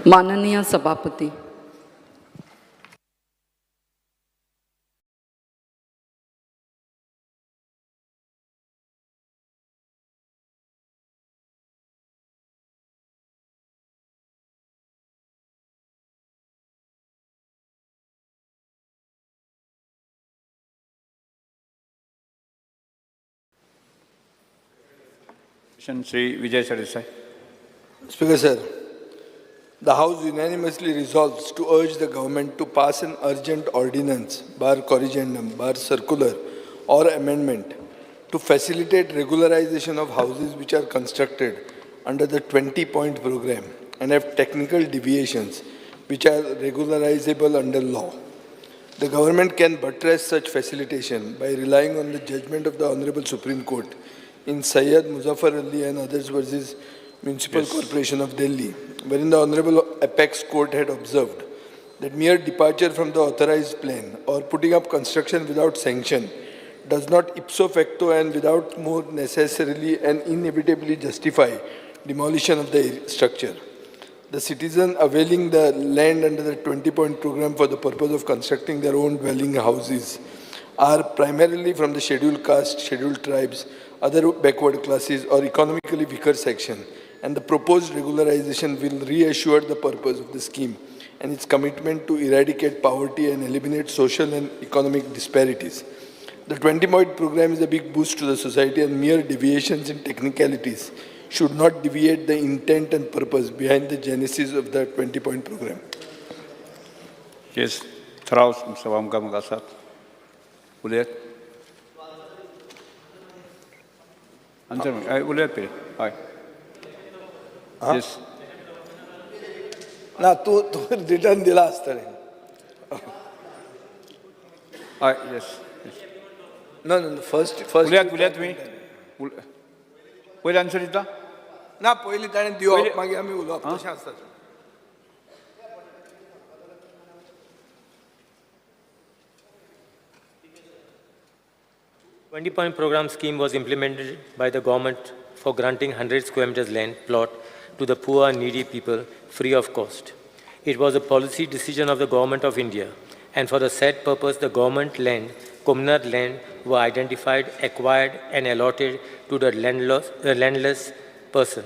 माननीय सभापती. Shri Vijay Sardesai. Speaker sir, the House unanimously resolves to urge the government to pass an urgent ordinance, bar corrigendum, bar circular or amendment to facilitate regularization of houses which are constructed under the 20-point program and have technical deviations which are regularizable under law. The government can buttress such facilitation by relying on the judgment of the Honorable Supreme Court in Syed Muzaffar Ali and others versus Municipal Corporation of Delhi, wherein the Honorable Apex Court had observed that mere departure from the authorized plan or putting up construction without sanction does not ipso facto and without more necessarily and inevitably justify demolition of the structure. The citizen availing the land under the 20-point program for the purpose of constructing their own dwelling houses are primarily from the scheduled caste, scheduled tribes, other backward classes, or economically weaker section, and the proposed regularization will reassure the purpose of the scheme and its commitment to eradicate poverty and eliminate social and economic disparities. The 20-point program is a big boost to the society, and mere deviations in technicalities should not deviate the intent and purpose behind the genesis of the 20-point program. Yes, थराव सभा मुखार म्हाका आसात उलयात. Answer हय उलयात पळय. हय, येस. ना, तूं तूं रिटर्न दिला आसतलें. हय, येस. No no, first first. उलयात उलयात तुमी. पयलीं आन्सर दिता. ना, पयलीं ताणें दिवप, मागीर आमी उलोवप, तशें आसता. Twenty-point program scheme was implemented by the government for granting 100 square meters land plot to the poor and needy people free of cost. It was a policy decision of the government of India, and for the said purpose, the government land, communal land, were identified, acquired, and allotted to the landless person.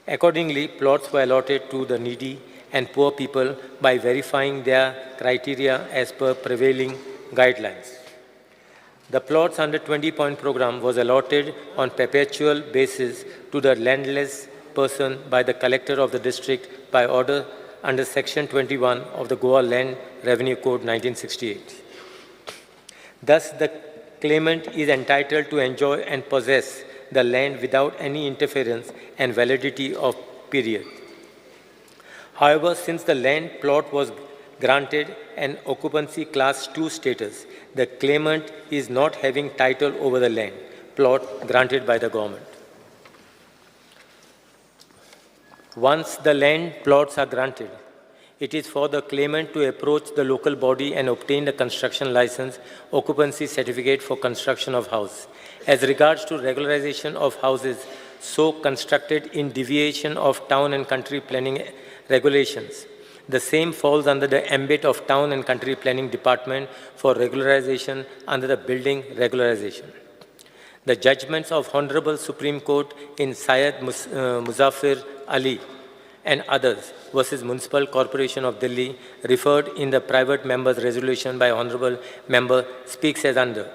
Accordingly, plots were allotted to the needy and poor people by verifying their criteria as per prevailing guidelines. The plots under 20-point program was allotted on perpetual basis to the landless person by the collector of the district by order under Section 21 of the Goa Land Revenue Code 1968. Thus, the claimant is entitled to enjoy and possess the land without any interference and validity of period. However, since the land plot was granted an occupancy class 2 status, the claimant is not having title over the land plot granted by the government. Once the land plots are granted, it is for the claimant to approach the local body and obtain the construction license, occupancy certificate for construction of house. As regards to regularization of houses so constructed in deviation of town and country planning regulations, the same falls under the ambit of Town and Country Planning Department for regularization under the building regularization. The judgments of Honorable Supreme Court in Syed Muzaffar Ali and others versus Municipal Corporation of Delhi referred in the private member's resolution by Honorable Member speaks as under.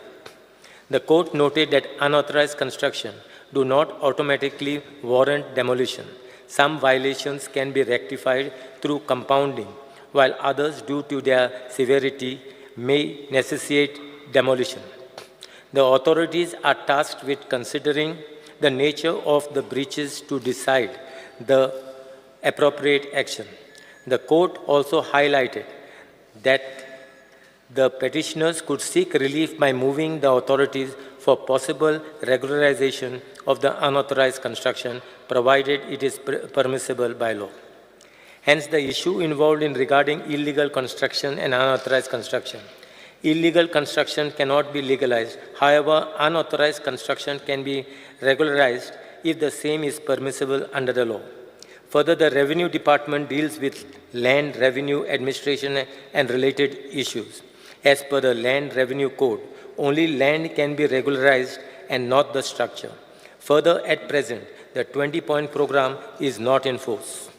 The court noted that unauthorized construction do not automatically warrant demolition. Some violations can be rectified through compounding, while others, due to their severity, may necessitate demolition. The authorities are tasked with considering the nature of the breaches to decide the appropriate action. The court also highlighted that the petitioners could seek relief by moving the authorities for possible regularization of the unauthorized construction, provided it is permissible by law. Hence, the issue involved in regarding illegal construction and unauthorized construction. Illegal construction cannot be legalized. However, unauthorized construction can be regularized if the same is permissible under the law. Further, the Revenue Department deals with land revenue administration and related issues. As per the Land Revenue Code, only land can be regularized and not the structure. Further, at present, the 20-point program is not in force.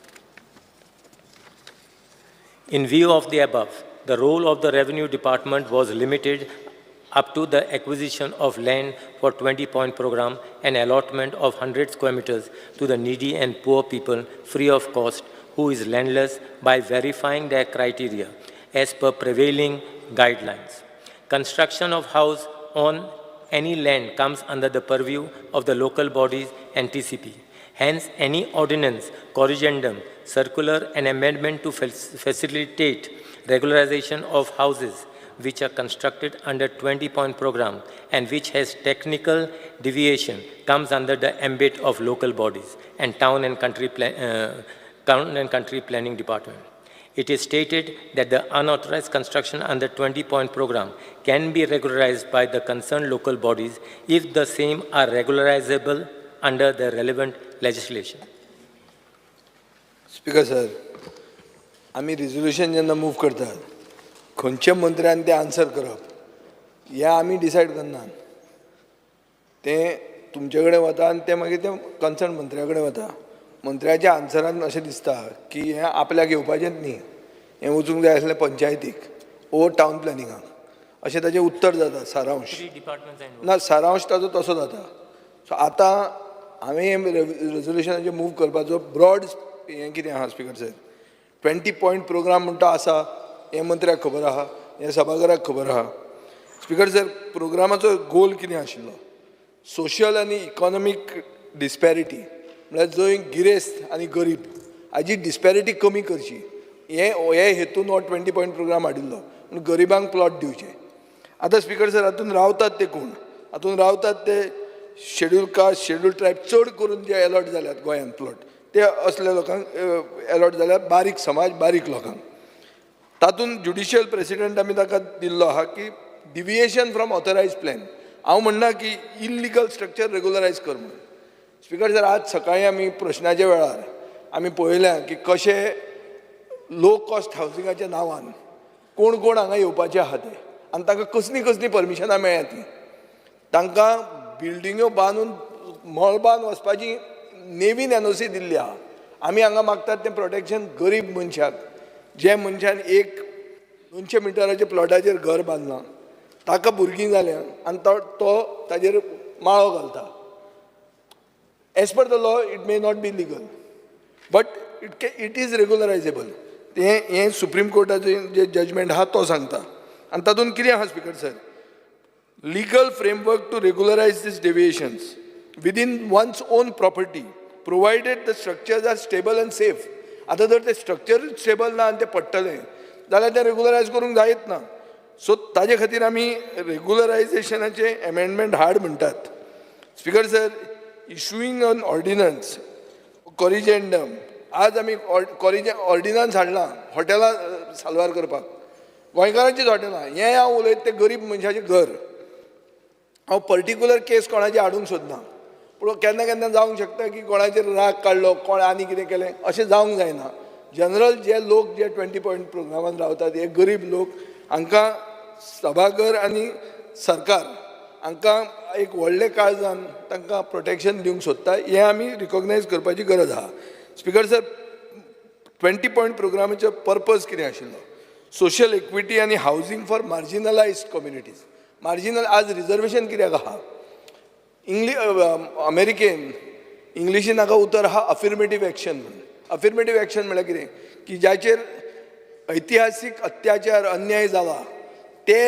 In view of the above, the role of the Revenue Department was limited up to the acquisition of land for 20-point program and allotment of 100 square meters to the needy and poor people free of cost who is landless by verifying their criteria as per prevailing guidelines. Construction of house on any land comes under the purview of the local bodies and TCP. Hence, any ordinance, corrigendum, circular, and amendment to facilitate regularization of houses which are constructed under 20-point program and which has technical deviation comes under the ambit of local bodies and town and country planning department. It is stated that the unauthorized construction under 20-point program can be regularized by the concerned local bodies if the same are regularizable under the relevant legislation. Speaker sir, आमी resolution जेन्ना move करतात खंयच्या मंत्र्यान तें answer करप हें आमी decide करनात. तें तुमचे कडेन वता आनी तें मागीर तें कन्सर्न मंत्र्या कडेन वता. मंत्र्याच्या आन्सरान अशें दिसता की हें आपल्याक येवपाचेंच न्ही, हें वचूंक जाय आसलें पंचायतीक ओ टावन प्लॅनिंगाक, अशें ताजें उत्तर जाता सारांश. Three departments are involved. ना, सारांश ताजो तसो जाता. सो आतां हांवें रेजोल्युशनाचेर मूव करपाचो ब्रॉड हें कितें आहा स्पीकर साहेब, 20 पॉयंट प्रोग्राम म्हणटा आसा, हें मंत्र्याक खबर आहा, हें सभाघराक खबर आहा. स्पीकर सर, प्रोग्रामाचो गोल कितें आशिल्लो, सोशल आनी इकॉनॉमीक डिस्पॅरिटी, म्हळ्यार जंय गिरेस्त आनी गरीब हाजी डिस्पॅरिटी कमी करची, हे हेतून हो 20 पॉयंट प्रोग्राम हाडिल्लो, पूण गरिबांक प्लॉट दिवचे. आतां स्पीकर सर, हातून रावतात ते कोण, हातून रावतात ते शेड्यूल कास्ट, शेड्यूल ट्रायब, चड करून जे एलॉट जाल्यात गोंयांत प्लॉट ते असल्या लोकांक एलॉट जाल्यात, बारीक समाज, बारीक लोकांक. तातूंत ज्युडिशियल प्रेसिडेंट आमी ताका दिल्लो आहा की डिविएशन फ्रॉम ऑथरायज प्लॅन. हांव म्हणना की इल्लिगल स्ट्रक्चर रेगुलरायज कर म्हणून. स्पीकर सर, आज सकाळीं आमी प्रश्नाच्या वेळार आमी पळयलें की कशें लो कॉस्ट हावसिंगाच्या नांवान कोण कोण हांगा येवपाचे आहा ते, आनी तांकां कसलीं कसलीं परमिशनां मेळ्ळ्या तीं, तांकां बिल्डिंग्यो बांदून मळबान वचपाची नेवीन एनओसी दिल्ली आहा. आमी हांगा मागतात तें प्रोटेक्शन गरीब मनशाक, जे मनशान एक 200 मिटराच्या प्लॉटाचेर घर बांदलां, ताका भुरगीं जाल्या आनी तो ताजेर माळो घालता. As per the law it may not be legal, but it is regularizable. तें हें सुप्रीम कोर्टाचें जें जजमेंट आहा तो सांगता. आनी तातूंत कितें आहा speaker sir, legal framework to regularize these deviations within one's own property, provided the structures are stable and safe. आतां जर ते स्ट्रक्चर स्टेबल ना आनी तें पडटलें जाल्यार तें रेगुलरायज करूंक जायत ना. सो ताजे खातीर आमी रेगुलरायजेशनाचें एमेंडमेंट हाड म्हणटात. Speaker sir, issuing an ordinance corrigendum, आज आमी ऑर्डिनन्स हाडला हॉटेलां साल्वार करपाक, गोंयकारांचीच हॉटेलां, हें हांव उलयत तें गरीब मनशाचें घर. हांव पर्टिक्युलर केस कोणाची हाडूंक सोदना, पूण केन्ना केन्ना जावंक शकता की कोणाचेर राग काडलो, कोण आनी कितें केलें, अशें जावंक जायना. जनरल जे लोक जे 20 पॉयंट प्रोग्रामान रावतात हे गरीब लोक, हांकां सभाघर आनी सरकार हांकां एक व्हडलें काळजान तांकां प्रोटेक्शन दिवंक सोदता, हें आमी रिकॉग्नायज करपाची गरज आहा. स्पीकर सर, 20 पॉयंट प्रोग्रामाचो पर्पज कितें आशिल्लो, सोशल इक्विटी आनी हावजींग फॉर मार्जिनलायज्ड कम्युनिटीज. मार्जिनल आज रिजर्वेशन कित्याक आहा, अमेरिकेन इंग्लिशीन हाका उतर आहा अफिर्मेटीव एक्शन म्हणून. अफिर्मेटीव एक्शन म्हळ्यार कितें, की जाचेर ऐतिहासीक अत्याचार अन्याय जाला ते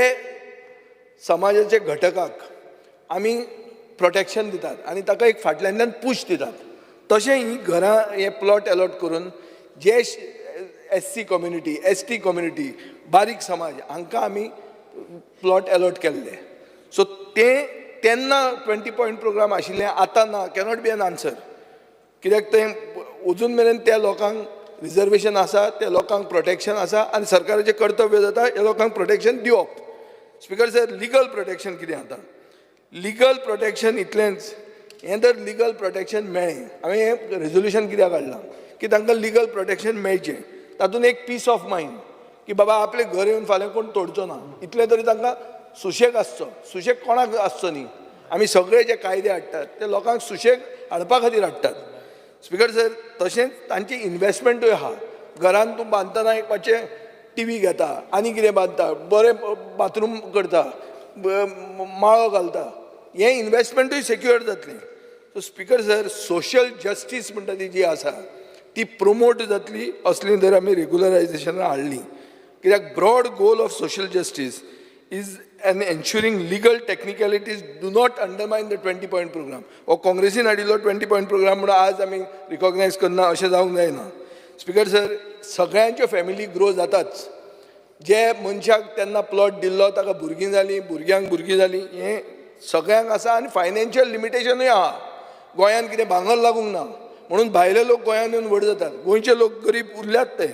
समाजाचे घटकाक आमी प्रोटेक्शन दितात आनी ताका एक फाटल्यानल्यान पूश दितात. तशें ही घरां हे प्लॉट एलॉट करून जे SC community, ST community, बारीक समाज हांकां आमी प्लॉट एलॉट केल्ले. सो तें तेन्ना 20 पॉयंट प्रोग्राम आशिल्लें, आतां ना, कॅनॉट बी एन आन्सर. कित्याक तें अजून मेरेन त्या लोकांक रिजर्वेशन आसा, त्या लोकांक प्रोटेक्शन आसा आनी सरकाराचें कर्तव्य जाता ह्या लोकांक प्रोटेक्शन दिवप. स्पीकर सर, लिगल प्रोटेक्शन कितें आतां, लिगल प्रोटेक्शन इतलेंच, हें जर लिगल प्रोटेक्शन मेळ्ळें, हांवें हें रेजोल्युशन कित्याक हाडलां की तांकां लिगल प्रोटेक्शन मेळचें. तातूंत एक पीस ऑफ मायंड की बाबा आपलें घर येवन फाल्यां कोण तोडचो ना, इतलें तरी तांकां सुशेग आसचो. सुशेग कोणाक आसचो न्ही, आमी सगळे जे कायदे हाडटात ते लोकांक सुशेग हाडपा खातीर हाडटात. स्पिकर सर, तशेंच तांची इन्वेस्टमेंटूय आहा. घरान तूं बांदतना एक मातशें टीवी घेता आनी कितें बांदता, बरें बाथरूम करता, माळो घालता, हें इन्वेस्टमेंटूय सेक्युअर जातलें. So speaker sir, social justice म्हणटा ती जी आसा ती प्रोमोट जातली असली जर आमी रेगुलरायझेशनां हाडली. कित्याक broad goal of social justice is an ensuring legal technicalities do not undermine the 20 point programme. हो काँग्रेसीन हाडिल्लो 20 पॉयंट प्रोग्राम म्हणून आज आमी रिकॉग्नायज करना अशें जावंक जायना. स्पिकर सर, सगळ्यांच्यो फॅमिली ग्रो जाताच. जे मनशाक तेन्ना प्लॉट दिल्लो ताका भुरगीं जालीं, भुरग्यांक भुरगीं जालीं, हें सगळ्यांक आसा. आनी फायनान्शियल लिमिटेशनूय आहा. गोंयांत कितें भांगर लागूंक ना म्हणून भायले लोक गोंयांत येवन व्हड जातात, गोंयचे लोक गरीब उरल्यात ते.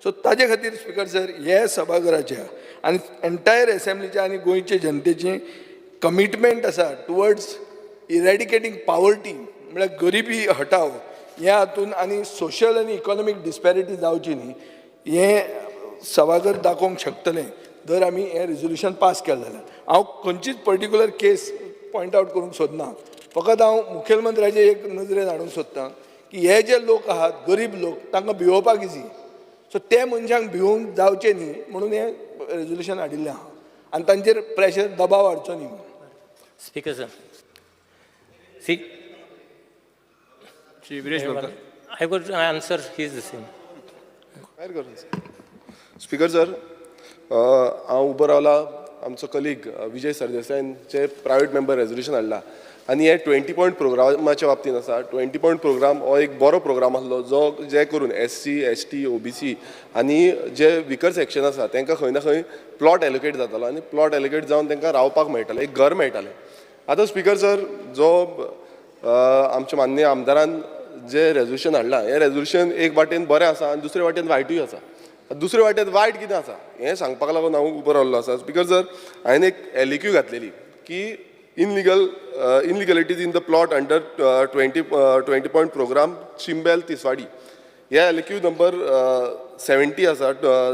सो ताजे खातीर स्पिकर सर, हे सभाघराच्या आनी एंटायर एसेंब्लीच्या आनी गोंयचे जनतेची कमिटमेंट आसा टुवर्ड्स इरेडिकेटींग पावर्टी, म्हळ्यार गरिबी हटाव ह्या हातून आनी सोशल आनी इकॉनॉमीक डिस्पॅरिटी जावची न्ही, हें सभाघर दाखोवंक शकतलें जर आमी हें रेजोल्युशन पास केलें जाल्यार. हांव खंयचीच पर्टिक्युलर केस पॉयंट आवट करूंक सोदना, फकत हांव मुखेलमंत्र्याचे एक नजरेन हाडूंक सोदतां की हे जे लोक आहात गरीब लोक, तांकां भिवोवपाक इजी. सो ते मनशांक भिवोवंक जावचें न्ही म्हणून हें रेजोल्युशन हाडिल्लें आहा आनी तांचेर प्रेशर दबाव हाडचो न्ही म्हणून. Speaker sir, see, Shri Viresh Borkar. I would answer his the same. Speaker sir, हांव उबो रावला आमचो कलीग विजय सरदेसायान प्रायवेट मेंबर रेजोल्युशन हाडला आनी हे 20 पॉयंट प्रोग्रामाच्या बाबतींत आसा. 20 पॉयंट प्रोग्राम हो एक बरो प्रोग्राम आसलो जो जे करून SC, ST, OBC आनी जे विकर सेक्शन आसा तांकां खंय ना खंय प्लॉट एलोकेट जातालो आनी प्लॉट एलोकेट जावन तांकां रावपाक मेळटालें, एक घर मेळटालें. आतां स्पिकर सर, जो आमच्या माननीय आमदारान जे रेजोल्युशन हाडलां हें रेजोल्युशन एक वाटेन बरें आसा आनी दुसरे वाटेन वायटूय आसा. दुसरे वाटेन वायट कितें आसा हें सांगपाक लागून हांव उबो रावल्लो आसा. स्पिकर सर, हांवें एक LAQ घातलेली की illegalities in the plot under 20 point programme Chimbel Tiswadi. हे LAQ number 70 आसा,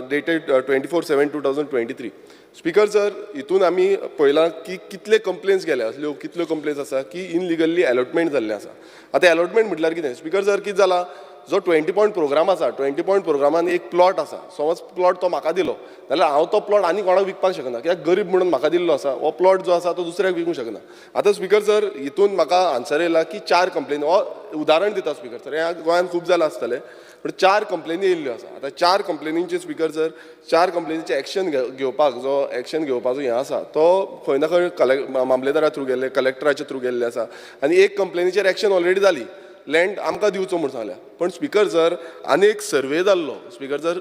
dated 24/7/2023. Speaker sir, हितून आमी पळयलां की कितले कंप्लेन्स गेल्या, असल्यो कितल्यो कंप्लेन्स आसा की इनलिगली एलोटमेंट जाल्लें आसा. आतां एलोटमेंट म्हटल्यार कितें स्पिकर सर, कितें जालां, जो 20 पॉयंट प्रोग्राम आसा, 20 पॉयंट प्रोग्रामान एक प्लॉट आसा, समज प्लॉट तो म्हाका दिलो जाल्यार हांव तो प्लॉट आनी कोणाक विकपाक शकना, कित्याक गरीब म्हणून म्हाका दिल्लो आसा हो प्लॉट जो आसा तो दुसऱ्याक विकूंक शकना. आतां स्पिकर सर, हितून म्हाका आन्सर येयला की 4 कंप्लेनी, हो उदाहरण दिता स्पिकर सर, हें गोंयांत खूब जालां आसतलें, पूण 4 कंप्लेनी येयल्ल्यो आसा. आतां 4 कंप्लेनींचे स्पिकर सर, 4 कंप्लेनीचे एक्शन घेवपाक जो एक्शन घेवपाचो हें आसा तो खंय ना खंय मामलेदारा थ्रू गेल्ले, कलेक्टराच्या थ्रू गेल्ले आसा आनी एक कंप्लेनीचेर एक्शन ऑलरेडी जाली, लँड आमकां दिवचो म्हूण सांगल्या. पण स्पिकर सर, आनी एक सर्वे जाल्लो स्पिकर सर,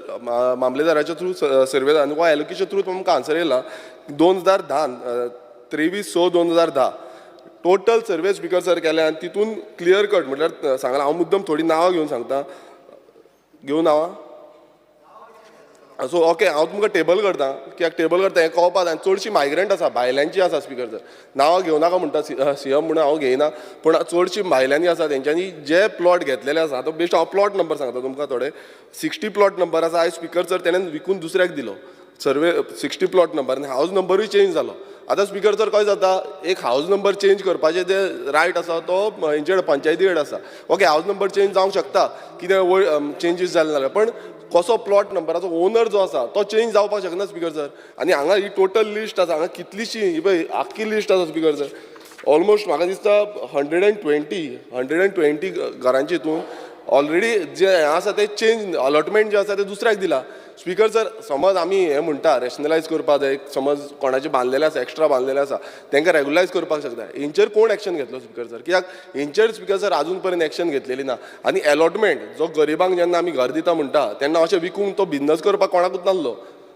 मामलेदाराच्या थ्रू सर्वे जालो आनी हो एलोकेच्या थ्रू आमकां आन्सर येयला 2010 23/6/2010 टोटल सर्वे स्पिकर सर केले आनी तितून क्लियर कट म्हटल्यार सांगलां. हांव मुद्दम थोडीं नांवां घेवन सांगता, घेवन नांवां. सो ओके, हांव तुमकां टेबल करता, कित्याक टेबल करता हें कळपा जाय. चडशी मायग्रंट आसा, भायल्यांची आसा स्पिकर सर, नांवां घेवं नाका म्हणटा सीएम म्हणून हांव घेयना, पूण चडशी भायल्यांनी आसा तेंच्यांनी जे प्लॉट घेतलेले आसा. आतां बेश्ट हांव प्लॉट नंबर सांगता तुमकां, थोडे 60 प्लॉट नंबर आसा. आयज स्पिकर सर तेणेन विकून दुसऱ्याक दिलो सर्वे 60 प्लॉट नंबर आनी हावज नंबरूय चेंज जालो. आतां स्पिकर सर कशें जाता, एक हावज नंबर चेंज करपाचें जे रायट आसा तो हेंचे कडेन पंचायती कडेन आसा. ओके, हावज नंबर चेंज जावंक शकता, कितें चेंजीस जाले जाल्यार, पण कसो प्लॉट नंबराचो ओनर जो आसा तो चेंज जावपाक शकना स्पिकर सर. आनी हांगा ही टोटल लिस्ट आसा, हांगा कितलीशी ही पळय आख्खी लिस्ट आसा स्पिकर सर. ऑलमोस्ट म्हाका दिसता 120 घरांचे हितून ऑलरेडी जे हें आसा तें चेंज अलॉटमेंट जें आसा तें दुसऱ्याक दिलां. स्पिकर सर, समज आमी हें म्हणटा रॅशनलायज करपाक जाय, समज कोणाचें बांदलेलें आसा, एक्स्ट्रा बांदलेलें आसा, तांकां रेगुलायज करपाक शकता. हेंचेर कोण एक्शन घेतलो स्पिकर सर? कित्याक हेंचेर स्पिकर सर आजून पर्यंत एक्शन घेतलेली ना. आनी एलॉटमेंट जो गरिबांक जेन्ना आमी घर दिता म्हणटा तेन्ना अशें विकूंक तो बिजनस करपाक कोणाकूच नासलो.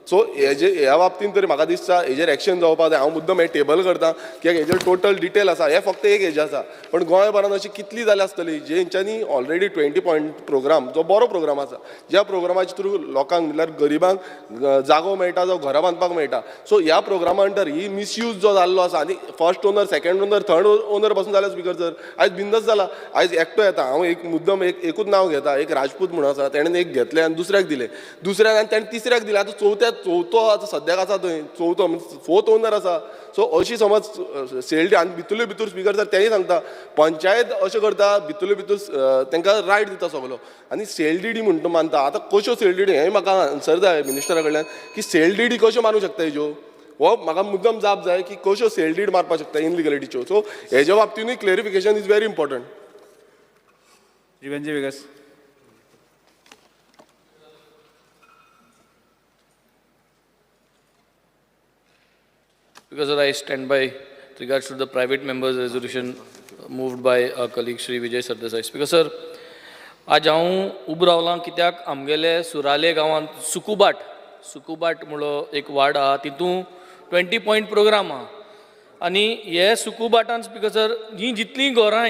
सो हेजे ह्या बाबतींत तरी म्हाका दिसता हेजेर एक्शन जावपा जाय. हांव मुद्दम हें टेबल करता कित्याक हेजेर टोटल डिटेल आसा. हें फक्त एक हेजें आसा, पण गोंयभरान अशी कितली जाल्या आसतली जेंच्यांनी ऑलरेडी 20 पॉयंट प्रोग्राम जो बरो प्रोग्राम आसा, ज्या प्रोग्रामाच्या थ्रू लोकांक म्हणल्यार गरिबांक जागो मेळटा जावं घरां बांदपाक मेळटा. सो ह्या प्रोग्रामा अंडर ही मिसयूज जो जाल्लो आसा आनी first owner, second owner, third owner पासून जाल्या स्पिकर सर. आयज बिंदस जाला. आयज एकटो येता, हांव एक मुद्दम एक एकूच नांव घेता, एक राजपूत म्हणून आसा, तेणेन एक घेतलें आनी दुसऱ्याक दिलें, दुसऱ्याक आनी तेणें तिसऱ्याक दिलें. आतां चवथो आतां सद्याक आसा थंय, चवथो फोर्थ ओनर आसा. सो अशी समज सेल आनी भितुले भितर स्पिकर सर तेंय सांगता, पंचायत अशें करता भितुले भितर तांकां रायट दिता सगलो आनी सेल डीडी म्हणटा मानता. आतां कश्यो सेल डीडी हें म्हाका आन्सर जाय मिनिस्टरा कडल्यान की सेल डीडी कश्यो मारूंक शकता हेज्यो, हो म्हाका मुद्दम जाप जाय की कश्यो सेल डीड मारपाक शकता इनलिगलिटीच्यो. सो हेज्या बाबतीनूय clarification is very important. Shri Venzy Viegas. Because I stand by with regards to the private members resolution moved by our colleague Shri Vijay Sardesai. Speaker sir, आज हांव उबो रावलां कित्याक आमगेले सुराले गांवांत सुकुबाट सुकुबाट म्हणलो एक वार्ड आहा, तितून 20 पॉयंट प्रोग्राम आहा आनी हे सुकुबाटान स्पीकर सर ही जितलीं घरां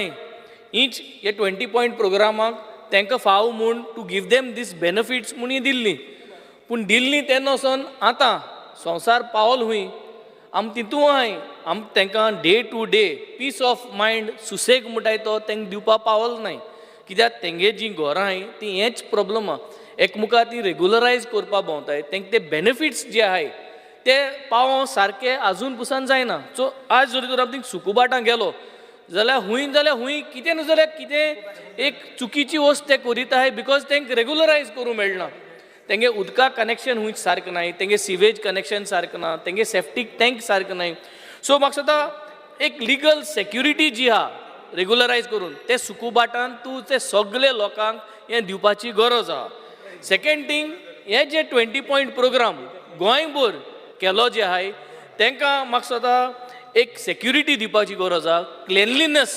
हीच हे 20 पॉयंट प्रोग्रामाक तांकां फाव म्हूण to give them these benefits म्हूण ही दिल्ली. पूण दिल्ली तेन्ना वचोन आतां संवसार पावल हुंय आम तितू आहाय, आम तांकां day to day peace of mind सुसेग म्हणटाय तो तांकां दिवपा पावल नाय, कित्याक तेंगे जीं घरां आहाय ती हेंच प्रॉब्लम आहा. एकमुखार ती रेगुलरायज करपा भोंवताय, तांकां ते बेनिफिट्स जे आहाय ते पावों सारके आजून पुसान जायना. सो आज जरी तर आमी सुकुबाटां गेलो जाल्यार हुंय जाल्यार हुंय कितें न्हू जाल्यार कितें एक चुकीची वस्त ते करीत आहाय, because तांकां रेगुलरायज करूंक मेळना. तेंगे उदका कनेक्शन हुंयच सारकें नाय, तेंगे सिवेज कनेक्शन सारकें ना, तेंगे सेफ्टीक टँक सारकें नाय. सो म्हाका दिसता एक लिगल सेक्युरिटी जी आहा रेगुलरायज करून ते सुकुबाटान तूं ते सगले लोकांक हें दिवपाची गरज आहा. सेकेंड थींग, हे जे 20 पॉयंट प्रोग्राम गोंयभर केलो जे आहाय तांकां म्हाका दिसता एक सेक्युरिटी दिवपाची गरज आहा, क्लिनलीनस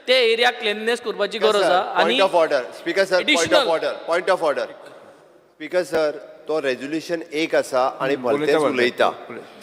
ते एरिया क्लिननेस करपाची गरज आहा. Point of order speaker sir, point of additional- order, point of order speaker sir. तो रेजोल्युशन एक आसा आनी भलतेच उलयता, उलयता,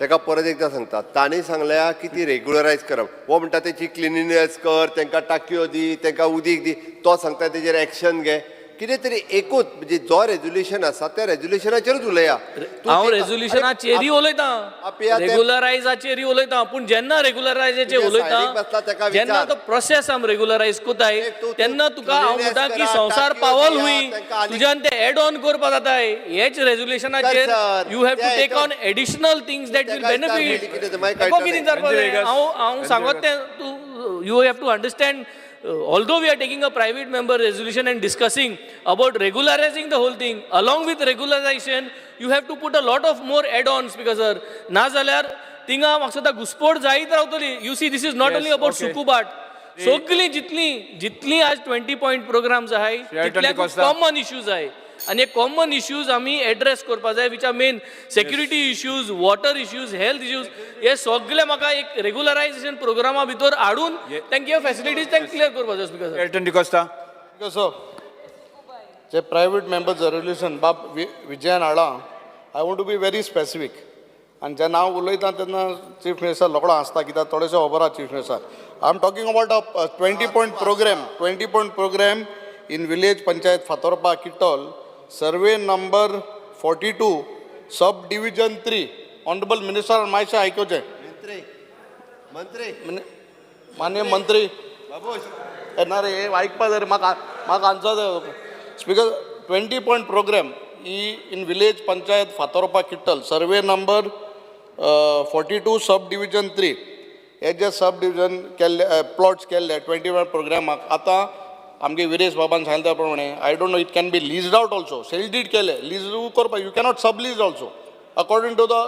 ताका परत एकदां सांगता. तांणी सांगल्या की ती रेगुलरायज करप, हो म्हणटा तेची क्लिनिनेस कर, तांकां टाकयो दी, तांकां उदीक दी, तो सांगता तेजेर एक्शन घे. कितें तरी एकूच म्हणजे जो रेजोल्युशन आसा त्या रेजोल्युशनाचेरूच उलया. तूं हांव तेका- रेजोल्युशनाचेरय उलयतां, आपया ते- रेगुलरायजाचेरय उलयतां, पूण जेन्ना रेगुलरायजाचेर तुज्या सायडीक बसला उलयता ताका जेन्ना विचार. तो प्रोसेस आम रेगुलरायज कोताय तूं- तेन्ना तुका हांव cleanliness म्हणटा की करा, संवसार टाकयो पावल दिया, हुंय तांकां आनी- तुज्यान ते एड ऑन करपा जाताय. हेच रेजोल्युशनाचेर sir, you have to त्या टेक हेतून- on additional things that will ताका विचार बेनिफीट. कितें ते मागीर कळटलें. कितें विचारपाक Venzy जाय? Vegas. हांव हांव Venzy सांगत Vegas. तें तूं you have to understand, although we are taking a private member resolution and discussing about regularizing the whole thing, along with regularization you have to put a lot of more add-ons, because sir ना जाल्यार थिंगा म्हाका दिसता घुसपोट जायत रावतली. You see, this is not Yes, only about okay. सुकुबाट, सगळीं जितली जितली आज 20 पॉयंट प्रोग्राम्स आहाय Sheraton तितल्या D'Costa. Common issues आहाय आनी हे कॉमन इश्यूज आमी एड्रेस करपा जाय, which are main security issues, water issues, health issues. हे सगळे म्हाका एक रेगुलरायझेशन प्रोग्रामा भितर हाडून तांकां ह्यो फॅसिलिटीज तांकां क्लियर करपा जाय speaker sir. Elton D'Costa. Sir, जे प्रायवेट मेंबर्स रेजोल्युशन बाब विजयान हाडलां, I want to be very specific. आनी जेन्ना हांव उलयतां तेन्ना चीफ मिनिस्टर रोकडो हांसता, कित्याक थोडेशें खबर आहा chief minister. I am talking about a 20 point program, 20 point program in village panchayat Fatorpa Kitol, survey number 42, sub division 3. Honourable minister मातशें आयकुचें. मंत्री, मंत्री माननीय मंत्री बाबूश. ना रे, आयकपा जाय रे म्हाका, म्हाका आन्सर जाय. स्पिकर, 20 पॉयंट प्रोग्राम ही in village panchayat Fatorpa Kittel, survey number 42, sub division 3. हे जे सब डिविजन केल्ले प्लॉट्स केल्ले 21 प्रोग्रामाक, आतां आमगे विरेश बाबान सांगले त्या प्रमाणे, I don't know, it can be leased out also. Sale deed केले, लीज करपाक you cannot sub lease also. According to the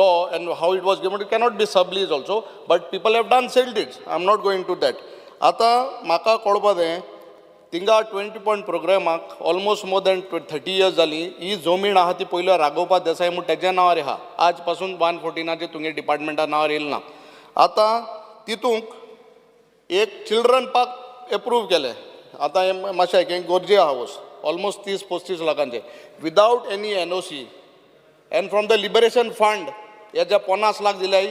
law and how it was given, it cannot be subleased also, but people have done sale deeds. I am not going to that. आतां म्हाका कळपा जाय, थिंगा 20 point प्रोग्रामाक almost more than 30 years जाली. ही जमीन आहा ती पयलो राघोबा देसाय म्हूण तेज्या नांवार आहा. आज पासून 114आचेर तुमगे डिपार्टमेंटा नांवार येयला ना. आतां तितूंक एक चिल्ड्रन पार्क एप्रूव केलें. आतां हें मातशें हें गरजे आहा, वस्त ऑलमोस्ट 30-35 लाखांचें, विदावट any NOC. And from the liberation fund हे जे 50 लाख दिल्याय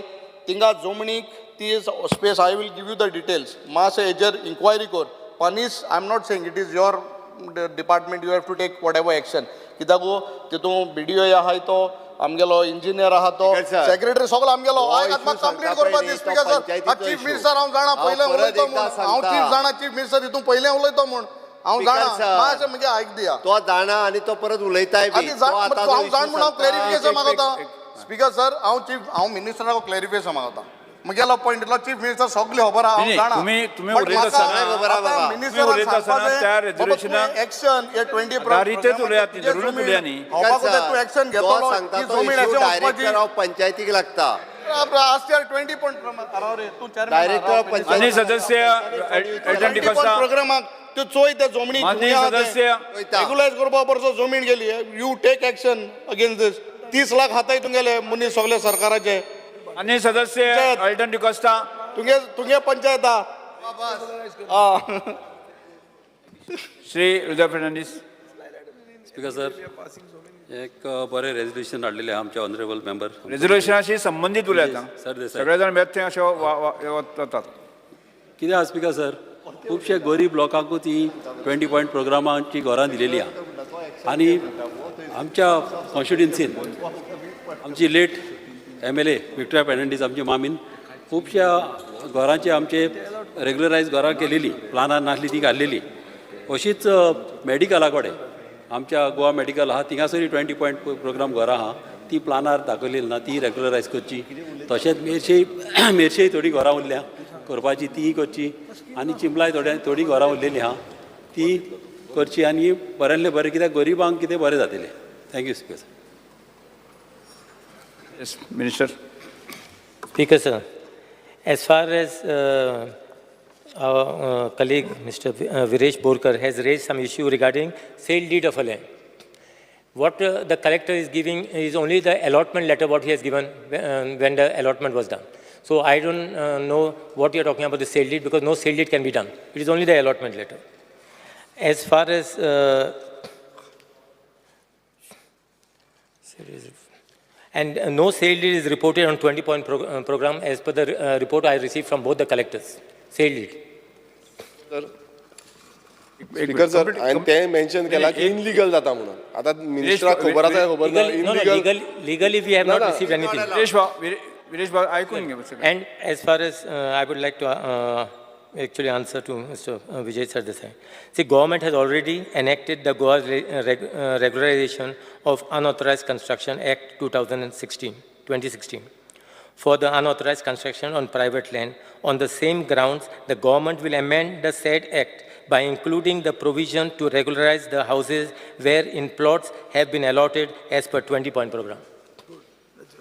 थिंगा जमनीक ती space, I will give you the details. मातशें हेजेर इन्क्वायरी कर पनीस. I am not saying, it is your department, you have to take whatever action, कित्याक तितून बीडीओ आहाय, तो आमगेलो इंजिनियर आहा तो Speaker sir, secretary सगलो आमगेलो. हो आयक issue म्हाका कंप्लीट सांगता करपा पळय दी. न्ही, तो स्पीकर सर, पंचायतीचो चीफ issue. मिनिस्टर, हांव जाणा हांव पयलें परत उलयतो एकदां म्हूण हांव सांगता. चीफ जाणा, चीफ मिनिस्टर हितून पयलें उलयतो म्हूण हांव Speaker जाणा. sir. मातशें म्हगे आयक दिया. तो जाणा आनी तो परत उलयताय बी. आनी तो जाण आतां जो हांव issue जाण म्हूण हांव सांगता, क्लॅरिफिकेशन मागता. स्पीकर सर, हांव चीफ, हांव मिनिस्टराक क्लॅरिफिकेशन मागता. म्हगेलो पॉयंट इतलो, चीफ मिनिस्टर सगळें खबर आहा, हांव नाही, जाणा. तुम्ही But उलयता म्हाका आसतना- खबर आहा बाबा. मिनिस्टराक तुम्ही उलयता आसतना सांगपाचें, त्या बाबा, रेजोल्युशनाक तूं एक्शन हे 20 आधारीतच उलयात न्ही, धरूनच उलया न्ही. तूं एक्शन तो घेतलो सांगता ती तो जमीन इश्यू अशें वचपाची. डायरेक्टर ऑफ पंचायतीक लागता. लास्ट इयर 20 पॉयंट रे तूं chairman. Director of panchayat. माननीय सदस्य एल्टन डिकोस्टा. प्रोग्रामाक त्यो चोय त्या जमनी. माननीय सदस्य रेग्युलायज करपा परस जमीन गेली. You take action against this. 30 lakh हाताय तुगेले मनीस सगळे सरकाराचे. माननीय सदस्य पंचायत. एल्टन डिकोस्टा. तुगे तुगे पंचायत आहा. श्री हृदय फर्नांडीस. स्पीकर सर, एक बरें रेजोल्युशन हाडलेलें आहा आमचे ऑनरेबल मेंबर. रेजोल्युशनाशी संबंदीत उलयात. सरदेसाय. सगळे जाण बेठे अशे वतात. कितें आहा स्पीकर सर, खुबशे गरीब लोकांकूच ही 20 पॉयंट प्रोग्रामाची घरां दिलेली आहा आनी आमच्या कॉन्स्टिट्युन्सीन आमची लेट एमएलए विक्टोरिया फेर्नांडीस, आमची मामीन खुबश्या घरांचे आमचे रेगुलरायज घरां केलेली, प्लानार नासली ती घाल्लेली. अशीच मेडिकला कडेन आमच्या गोवा मेडिकल आहा, थिंगासरूय 20 पॉयंट प्रोग्राम घरां आहा, ती प्लानार दाखयलेली ना, ती रेगुलरायज करची. तशेंच मेरशे मेरशेय थोडीं घरां उरल्या करपाची, तीय करची आनी चिंबलाय थोड्या थोडीं घरां उरलेलीं आहा, ती करची आनी बऱ्यांतलें बरें, कित्याक गरिबांक कितें बरें जातलें. Thank you speaker sir. Yes, minister. Speaker, sir, as far as our colleague Mr. Viresh Borkar has raised some issue regarding sale deed of a land. What the collector is giving is only the allotment letter what he has given when the allotment was done. So I don't know what you are talking about the sale deed, because no sale deed can be done. It is only the allotment letter. As far as and no sale deed is reported on 20 point program as per the report I received from both the collectors. Sale deed. Speaker sir, हांवें तें mention केलां की illegal जाता म्हणून. आतां मिनिस्टराक खबर आसा, खबर ना. Legally, no, no, illegal legally we have No, not no. received anything. Viresh भाऊ, विरेश भाऊ, ऐकून घे सगळं. And as far as I would like to actually answer to Mr. Vijay Sardesai. See, government has already enacted the Goa Regularization of Unauthorized Construction Act 2016, 2016 for the unauthorized construction on private land. On the same grounds, the government will amend the said act by including the provision to regularize the houses wherein plots have been allotted as per 20-point program.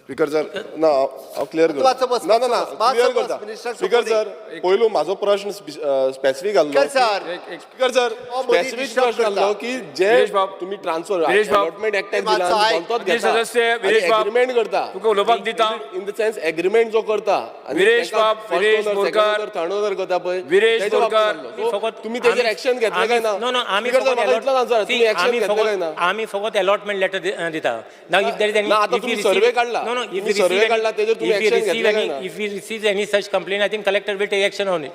Speaker sir, ना, हांव clear तूं मातसो करता. बस, ना ना ना, मातसो बस, clear मातसो बस, करता. मिनिस्टराक स्पीकर सपोर्ट सर, पयलू म्हाजो प्रश्न स्पेसिफीक आसलो. स्पीकर सर, स्पीकर सर, हो, मदीं स्पेसिफीक disturb प्रश्न करता. आसलो की जे विरेश बाब, तुमी ट्रान्सफर विरेश बाब, अलॉटमेंट एक्टाक मातसो दिला आयक. तो माननीय सदस्य विरेश बाब, एग्रीमेंट करता. तुका उलोवपाक दिता. इन the sense agreement जो करता आनी विरेश ताका बाब, first Viresh owner, second Borkar, owner, third owner करता पळय, विरेश तेच्या बाबतीत बोरकर. आसलो. So, फकत तुमी तेजेर एक्शन घेतले काय ना? नो नो, आमी स्पीकर सर, म्हाका इतलोच आन्सर, See, तुमी एक्शन आमी घेतले फकत काय ना? आमी फकत अलॉटमेंट लेटर दिता. Now if there is any ना, आता if we तुम्ही receive- survey काढला. No, no, if तुम्ही we survey receive काढला, तेजेर तुम्ही if we action receive घेतले काय any ना? If we receive any such complaint, I think collector will take action on it.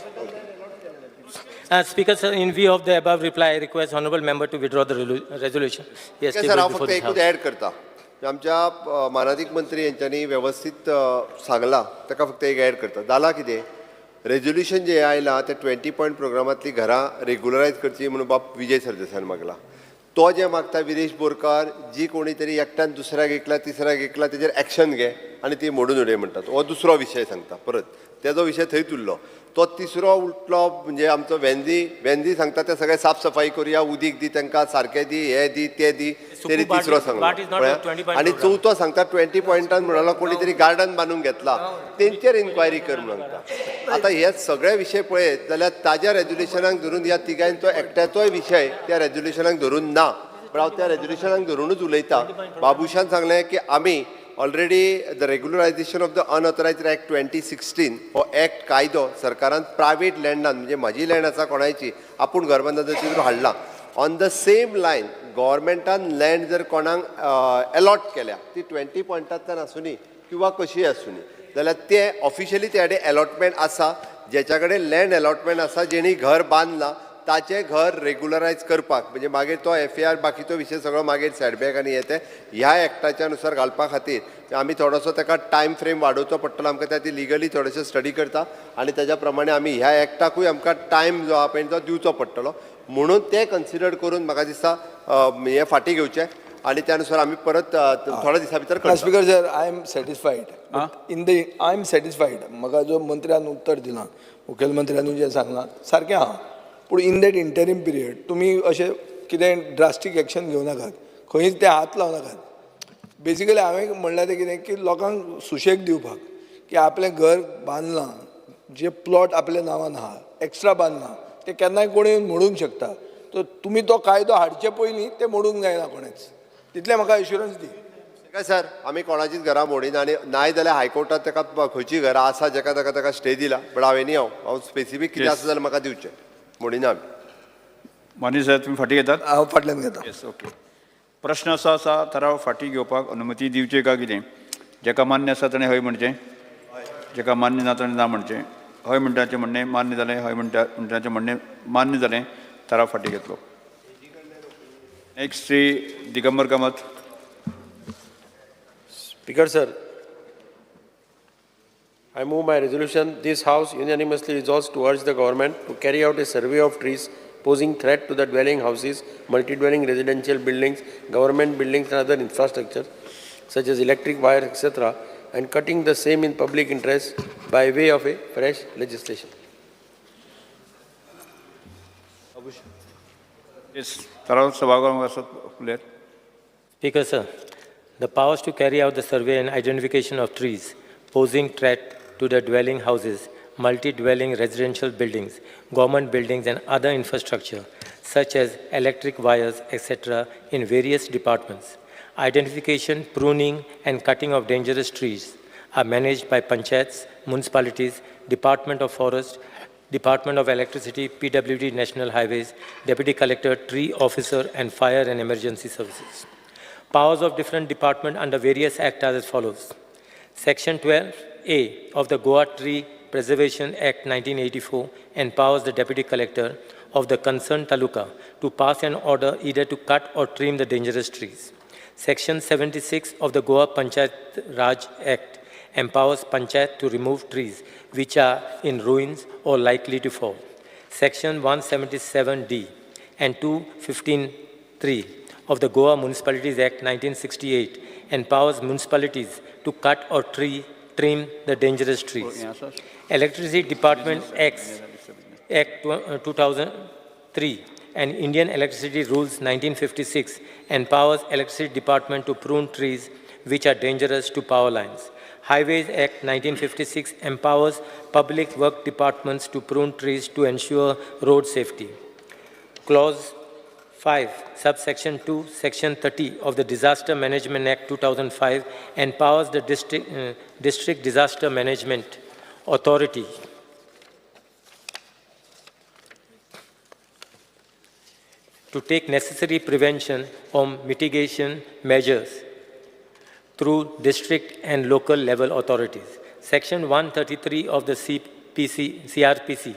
Speaker sir, in view of the above reply, I request honorable member to withdraw the resolution. Yes, sir, tabled हांव before फक्त this एकूच house. Add करता. आमच्या मानादीक मंत्री यांच्यांनी वेवस्थीत सांगलां, ताका फक्त एक एड करता. जालां कितें, रेजोल्युशन जें आयलां तें 20 पॉयंट प्रोग्रामांतलीं घरां रेगुलरायज करची म्हणून बाब विजय सरदेसायान मागला. तो जें मागता विरेश बोरकार, जी कोणी तरी एकट्यान दुसऱ्याक विकला, तिसऱ्याक विकला, तेजेर एक्शन घे आनी ती मोडून उडय म्हणटात. हो दुसरो विशय सांगता परत, तेजो विशय थंयच उरलो. तो तिसरो उठलो म्हणजे आमचो वेंदी. वेंदी सांगता ते सगळे साफ सफाई करुया, उदीक दी तांकां सारकें दी, हें दी, तें दी. तेणी बाट तिसरो बाट is not a सांगलो 20 point आनी program. चवथो सांगता 20 पॉयंटान म्हणालो कोणी तरी गार्डन बांदून घेतला तेंचेर इन्क्वायरी कर म्हणून सांगता. आतां हे सगळे विशय पळयत जाल्यार ताज्या रेजोल्युशनाक धरून ह्या तिगांचो एकट्याचोय विशय त्या रेजोल्युशनाक धरून ना, पण हांव त्या रेजोल्युशनाक धरुनूच उलयता. बाबूशान सांगलें की आमी already the regularisation of the unauthorised act 2016 हो एक्ट, कायदो सरकारान प्रायवेट लँडान, म्हणजे म्हाजी लँड आसा कोणायची, आपूण घर बांदता तितून हाडला. ऑन the same line गव्हर्मेंटान लँड जर कोणाक एलॉट केल्या ती ट्वेंटी पॉयंटांतल्यान आसुनी किंवा कशीय आसुनी जाल्यार ते ऑफिशियली ते कडेन एलॉटमेंट आसा, जेच्या कडेन लँड एलॉटमेंट आसा, जेणी घर बांदलां ताचें घर रेगुलरायज करपाक, म्हणजे मागीर तो एफआर बाकीचो विशय सगळो मागीर सेटबॅक आनी हे ते ह्या एक्टाच्या नुसार घालपा खातीर आमी थोडोसो ताका टायम फ्रेम वाडोवचो पडटलो आमकां. त्या खातीर लिगली थोडेशे स्टडी करता आनी ताज्या प्रमाणे आमी ह्या एक्टाकूय आमकां टायम जो आहा पळय तो दिवचो पडटलो, म्हणून ते कन्सिडर करून म्हाका दिसता हें फाटीं घेवचें आनी त्या नुसार आमी परत थोड्या दिसां भितर करता. Speaker sir, I am satisfied in the I am satisfied. म्हाका जो मंत्र्यान उत्तर दिलां, मुखेलमंत्र्यानूय जें सांगलां सारकें आहा, पूण इन that interim period तुमी अशें कितें ड्रास्टीक एक्शन घेवं नाकात, खंयच ते हात लावं नाकात. बेजिकली हांवें म्हणलां तें कितें की लोकांक सुशेग दिवपाक की आपलें घर बांदलां, जे प्लॉट आपल्या नांवान आहा, एक्स्ट्रा बांदलां, तें केन्नाय कोणूय मोडूंक शकता. तर तुमी तो कायदो हाडचे पयलीं तें मोडूंक जायना कोणेंच, तितलें म्हाका एश्युरन्स दी. काय सर, आमी कोणाचीच घरां मोडिना आनी नाय जाल्यार हायकोर्टात ताका खंयची घरां आसा जेका ताका ताका स्टे दिला, बट हांवें न्ही, हांव स्पेसिफीक कितें आसा जाल्यार म्हाका दिवचें, मोडिना आमी. मानी साहेब, तुमी फाटीं घेतात? हांव फाटल्यान घेता. येस, ओके. प्रश्न असो आसा, थाराव फाटीं घेवपाक अनुमती दिवची काय कितें? जेका मान्य आसा ताणें हय म्हणचें, जेका मान्य ना ताणें ना म्हणचें. हय म्हणटाचें म्हणणें मान्य जालें, हय म्हणटा म्हणटाचें म्हणणें मान्य जालें, थाराव फाटीं घेतलो. Next, Shri Digambar Kamat. Speaker sir, I move my resolution. This House unanimously resolves to urge the government to carry out a survey of trees posing threat to the dwelling houses, multi-dwelling residential buildings, government buildings and other infrastructure such as electric wires, etc., and cutting the same in public interest by way of a fresh legislation. Yes, थाराव सभागृहात आसा, उलयात. Speaker, sir, the powers to carry out the survey and identification of trees posing threat to the dwelling houses, multi-dwelling residential buildings, government buildings and other infrastructure such as electric wires, etc. in various departments. Identification, pruning and cutting of dangerous trees are managed by panchayats, municipalities, Department of Forest, Department of Electricity, PWD National Highways, Deputy Collector, Tree Officer and Fire and Emergency Services. Powers of different departments under various acts are as follows. Section 12A of the Goa Tree Preservation Act 1984 empowers the Deputy Collector of the concerned taluka to pass an order either to cut or trim the dangerous trees. Section 76 of the Goa Panchayat Raj Act empowers Panchayat to remove trees which are in ruins or likely to fall. Section 177D and 215(3) of the Goa Municipalities Act 1968 empowers municipalities to cut or trim the dangerous trees. Electricity Department Act 2003 and Indian Electricity Rules 1956 empowers Electricity Department to prune trees which are dangerous to power lines. Highways Act 1956 empowers public work departments to prune trees to ensure road safety. Clause 5, subsection 2, section 30 of the Disaster Management Act 2005 empowers the District Disaster Management Authority to take necessary prevention or mitigation measures through district and local level authorities. Section 133 of the CRPC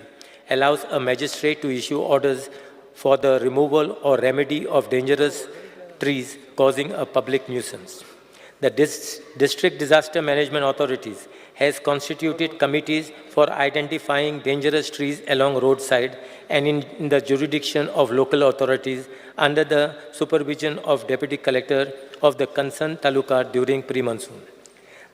allows a magistrate to issue orders for the removal or remedy of dangerous trees causing a public nuisance. The District Disaster Management Authorities has constituted committees for identifying dangerous trees along roadside and in the jurisdiction of local authorities under the supervision of Deputy Collector of the concerned taluka during pre-monsoon.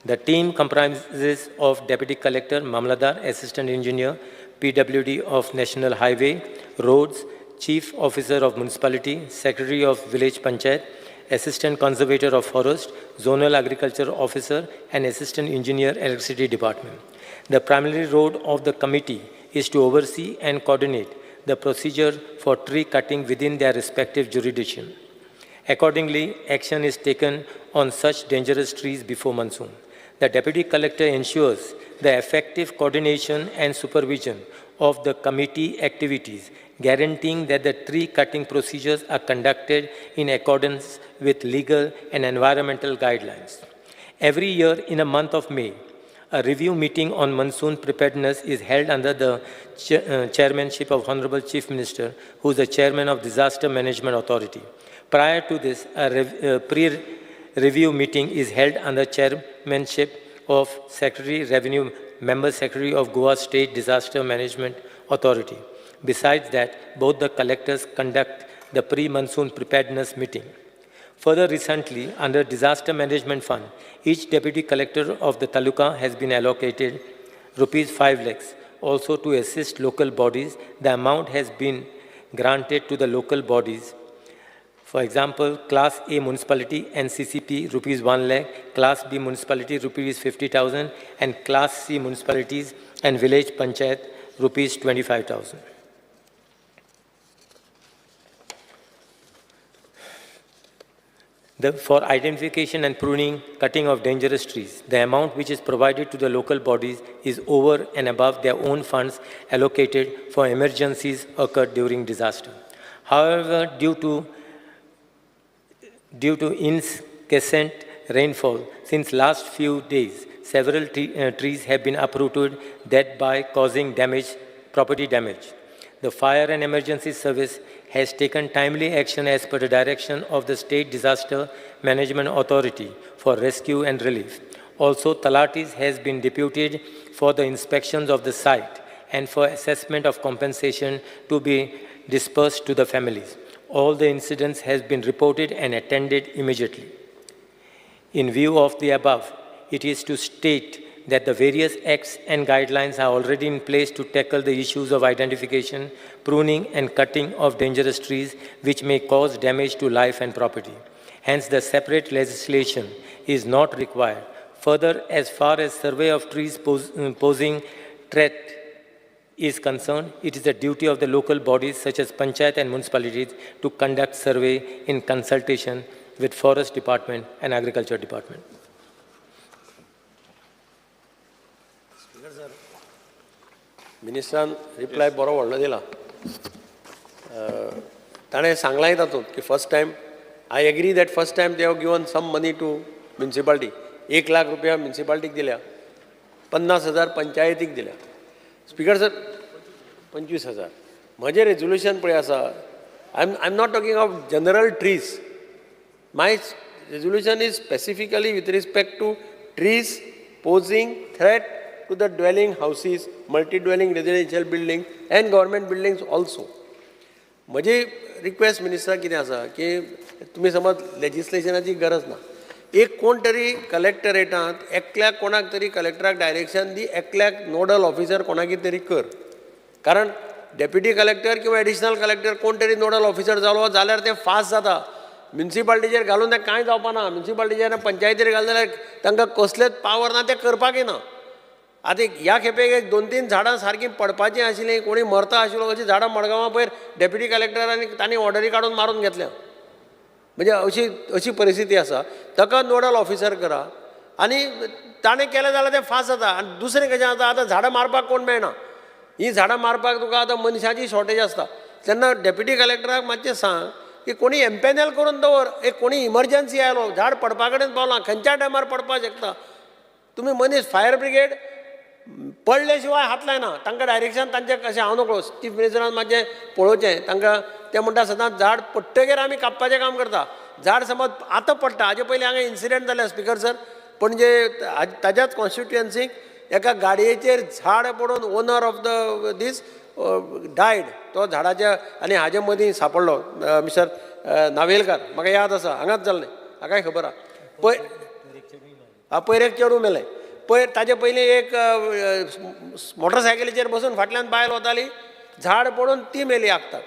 The team comprises of Deputy Collector, Mamlatdar, Assistant Engineer, PWD of National Highway, Roads, Chief Officer of Municipality, Secretary of Village Panchayat, Assistant Conservator of Forest, Zonal Agriculture Officer, and Assistant Engineer, Electricity Department. The primary role of the committee is to oversee and coordinate the procedure for tree cutting within their respective jurisdiction. Accordingly, action is taken on such dangerous trees before monsoon. The Deputy Collector ensures the effective coordination and supervision of the committee activities, guaranteeing that the tree cutting procedures are conducted in accordance with legal and environmental guidelines. Every year in the month of May, a review meeting on monsoon preparedness is held under the chairmanship of Honorable Chief Minister, who is the chairman of Disaster Management Authority. Prior to this, a pre-review meeting is held under chairmanship of Secretary Revenue, Member Secretary of Goa State Disaster Management Authority. Besides that, both the collectors conduct the pre-monsoon preparedness meeting. Further recently, under Disaster Management Fund, each deputy collector of the taluka has been allocated rupees 5 lakhs. Also to assist local bodies, the amount has been granted to the local bodies. For example, Class A municipality NCCP rupees 1 lakh, Class B municipality rupees 50,000, and Class C municipalities and village panchayat rupees 25,000. For identification and pruning, cutting of dangerous trees, the amount which is provided to the local bodies is over and above their own funds allocated for emergencies occurred during disaster. However, due to incessant rainfall since last few days, several trees have been uprooted, thereby causing damage, property damage. The Fire and Emergency Service has taken timely action as per the direction of the State Disaster Management Authority for rescue and relief. Also, Talatis has been deputed for the inspections of the site and for assessment of compensation to be dispersed to the families. All the incidents has been reported and attended immediately. In view of the above, it is to state that the various acts and guidelines are already in place to tackle the issues of identification, pruning and cutting of dangerous trees which may cause damage to life and property. Hence, the separate legislation is not required. Further, as far as survey of trees posing threat is concerned, it is the duty of the local bodies such as panchayat and municipalities to conduct survey in consultation with Forest Department and Agriculture Department. मिनिस्टरान reply बरो व्हडलो दिला. ताणें सांगलांय तातूंत की first time I agree that first time they have given some money to municipality. 1 lakh रुपया म्युनिसिपालिटीक दिल्या, 50,000 पंचायतीक दिल्या. Speaker sir 25,000. म्हजें रेजोल्युशन पळय आसा, I am not talking of general trees. My resolution is specifically with respect to trees posing threat to the dwelling houses, multi-dwelling residential buildings and government buildings also. म्हजी request मिनिस्टराक कितें आसा की तुमी समज लेजिस्लेशनाची गरज ना, एक कोण तरी कलेक्टरेटांत एकल्याक कोणाक तरी कलेक्टराक डायरेक्शन दी, एकल्याक नोडल ऑफिसर कोणाकी तरी कर. कारण डेप्युटी कलेक्टर किंवा एडिशनल कलेक्टर कोण तरी नोडल ऑफिसर जालो जाल्यार तें फास्ट जाता. म्युनिसिपालिटीचेर घालून तें कांय जावपा ना. म्युनिसिपालिटीचेर पंचायतीर घाल जाल्यार तांकां कसलेच पावर ना, तें करपाकय ना. आतां ह्या खेपेक एक 2-3 झाडां सारकीं पडपाचीं आशिल्लीं, कोणी मरता आशिल्लो अशीं झाडां मडगांवां पयर डेप्युटी कलेक्टरांनी तांणी ऑर्डरी काडून मारून घेतल्या. म्हणजे अशी अशी परिस्थिती आसा. ताका नोडल ऑफिसर करा आनी ताणें केलें जाल्यार तें फास्ट जाता. आनी दुसरें कशें जाता, आतां झाडां मारपाक कोण मेळना. हीं झाडां मारपाक तुका आतां मनशाची शॉर्टेज आसता. तेन्ना डेप्युटी कलेक्टराक मातशें सांग की कोणी एम्पेनल करून दवर, एक कोणी इमर्जन्सी आयलो झाड पडपा कडेन पावलां, खंयच्या टायमार पडपाक शकता. तुमी मनीस फायर ब्रिगेड पडले शिवाय हात लायना. तांकां डायरेक्शन तांचें कशें हांव नकळो. चीफ मिनिस्टरान मातशें पळोवचें तांकां. ते म्हणटा सदांच झाड पडटगीर आमी कापपाचें काम करता. झाड समज आतां पडटा, हाजे पयलीं हांगा इन्सिडंट जाले स्पीकर सर, पणजे ताज्याच कॉन्स्टिट्युएन्सीक एका गाडयेचेर झाड पडून owner of the this died. तो झाडाच्या आनी हाजे मदीं सांपडलो मिस्टर नावेलकार, म्हाका याद आसा, हांगाच जाल्लें, हाकाय खबर आसा. पयर पयर एक चेडूं मेलें. पयर ताजे पयलीं एक मोटरसायकलीचेर बसून फाटल्यान बायल वताली, झाड पडून ती मेली आगतात.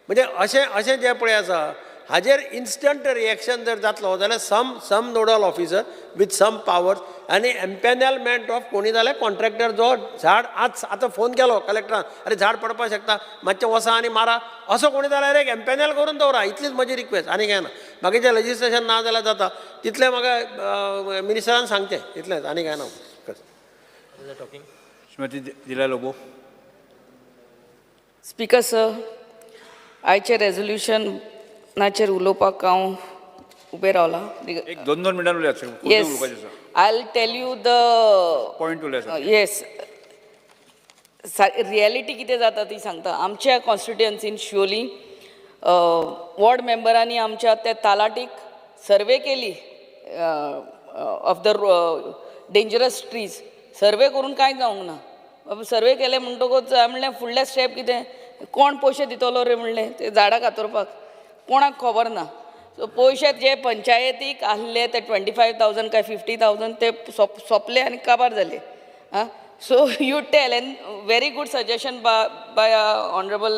म्हणजे अशें अशें जें पळय आसा हाजेर इन्स्टंट रिएक्शन जर जातलो जाल्यार some nodal officer with some powers आनी एम्पेनलमेंट ऑफ कोणी जाल्यार कॉन्ट्रॅक्टर जो झाड आज आतां फोन केलो कलेक्टरान, अरे झाड पडपाक शकता मातशें वसा आनी मारा, असो कोणी जाल्यार एक एम्पेनल करून दवरा. इतलीच म्हजी रिक्वेस्ट, आनी कांय ना. बाकीचें लेजिस्लेशन ना जाल्यार जाता तितलें म्हाका मिनिस्टरान सांगचें, इतलेंच, आनी कांय ना. श्रीमती दिला लोबो. स्पीकर सर, आयचें रेजोल्युशनाचेर उलोवपाक हांव उबें रावलां. एक दोन दोन मिनटां उलयात सर. येस. उलोवपाचें आसा. I tell you the point उलयात sir. Yes, reality कितें जाता ती सांगता. आमच्या कॉन्स्टिट्युएन्सीन शिवोली वॉर्ड मेंबरांनी आमच्या त्या तालाटीक सर्वे केली of the dangerous trees. Survey करून कांय जावंक ना. सर्वे केले म्हणटकूच हांवें म्हणलें, फुडलें स्टेप कितें? कोण पयशे दितलो रे म्हणलें ते झाडां कातरपाक? कोणाक खबर ना. सो पयशे जे पंचायतीक आहले ते 25,000 काय 50,000 ते सोंपले आनी काबार जाले. आं, so you tell and very good suggestion by honourable.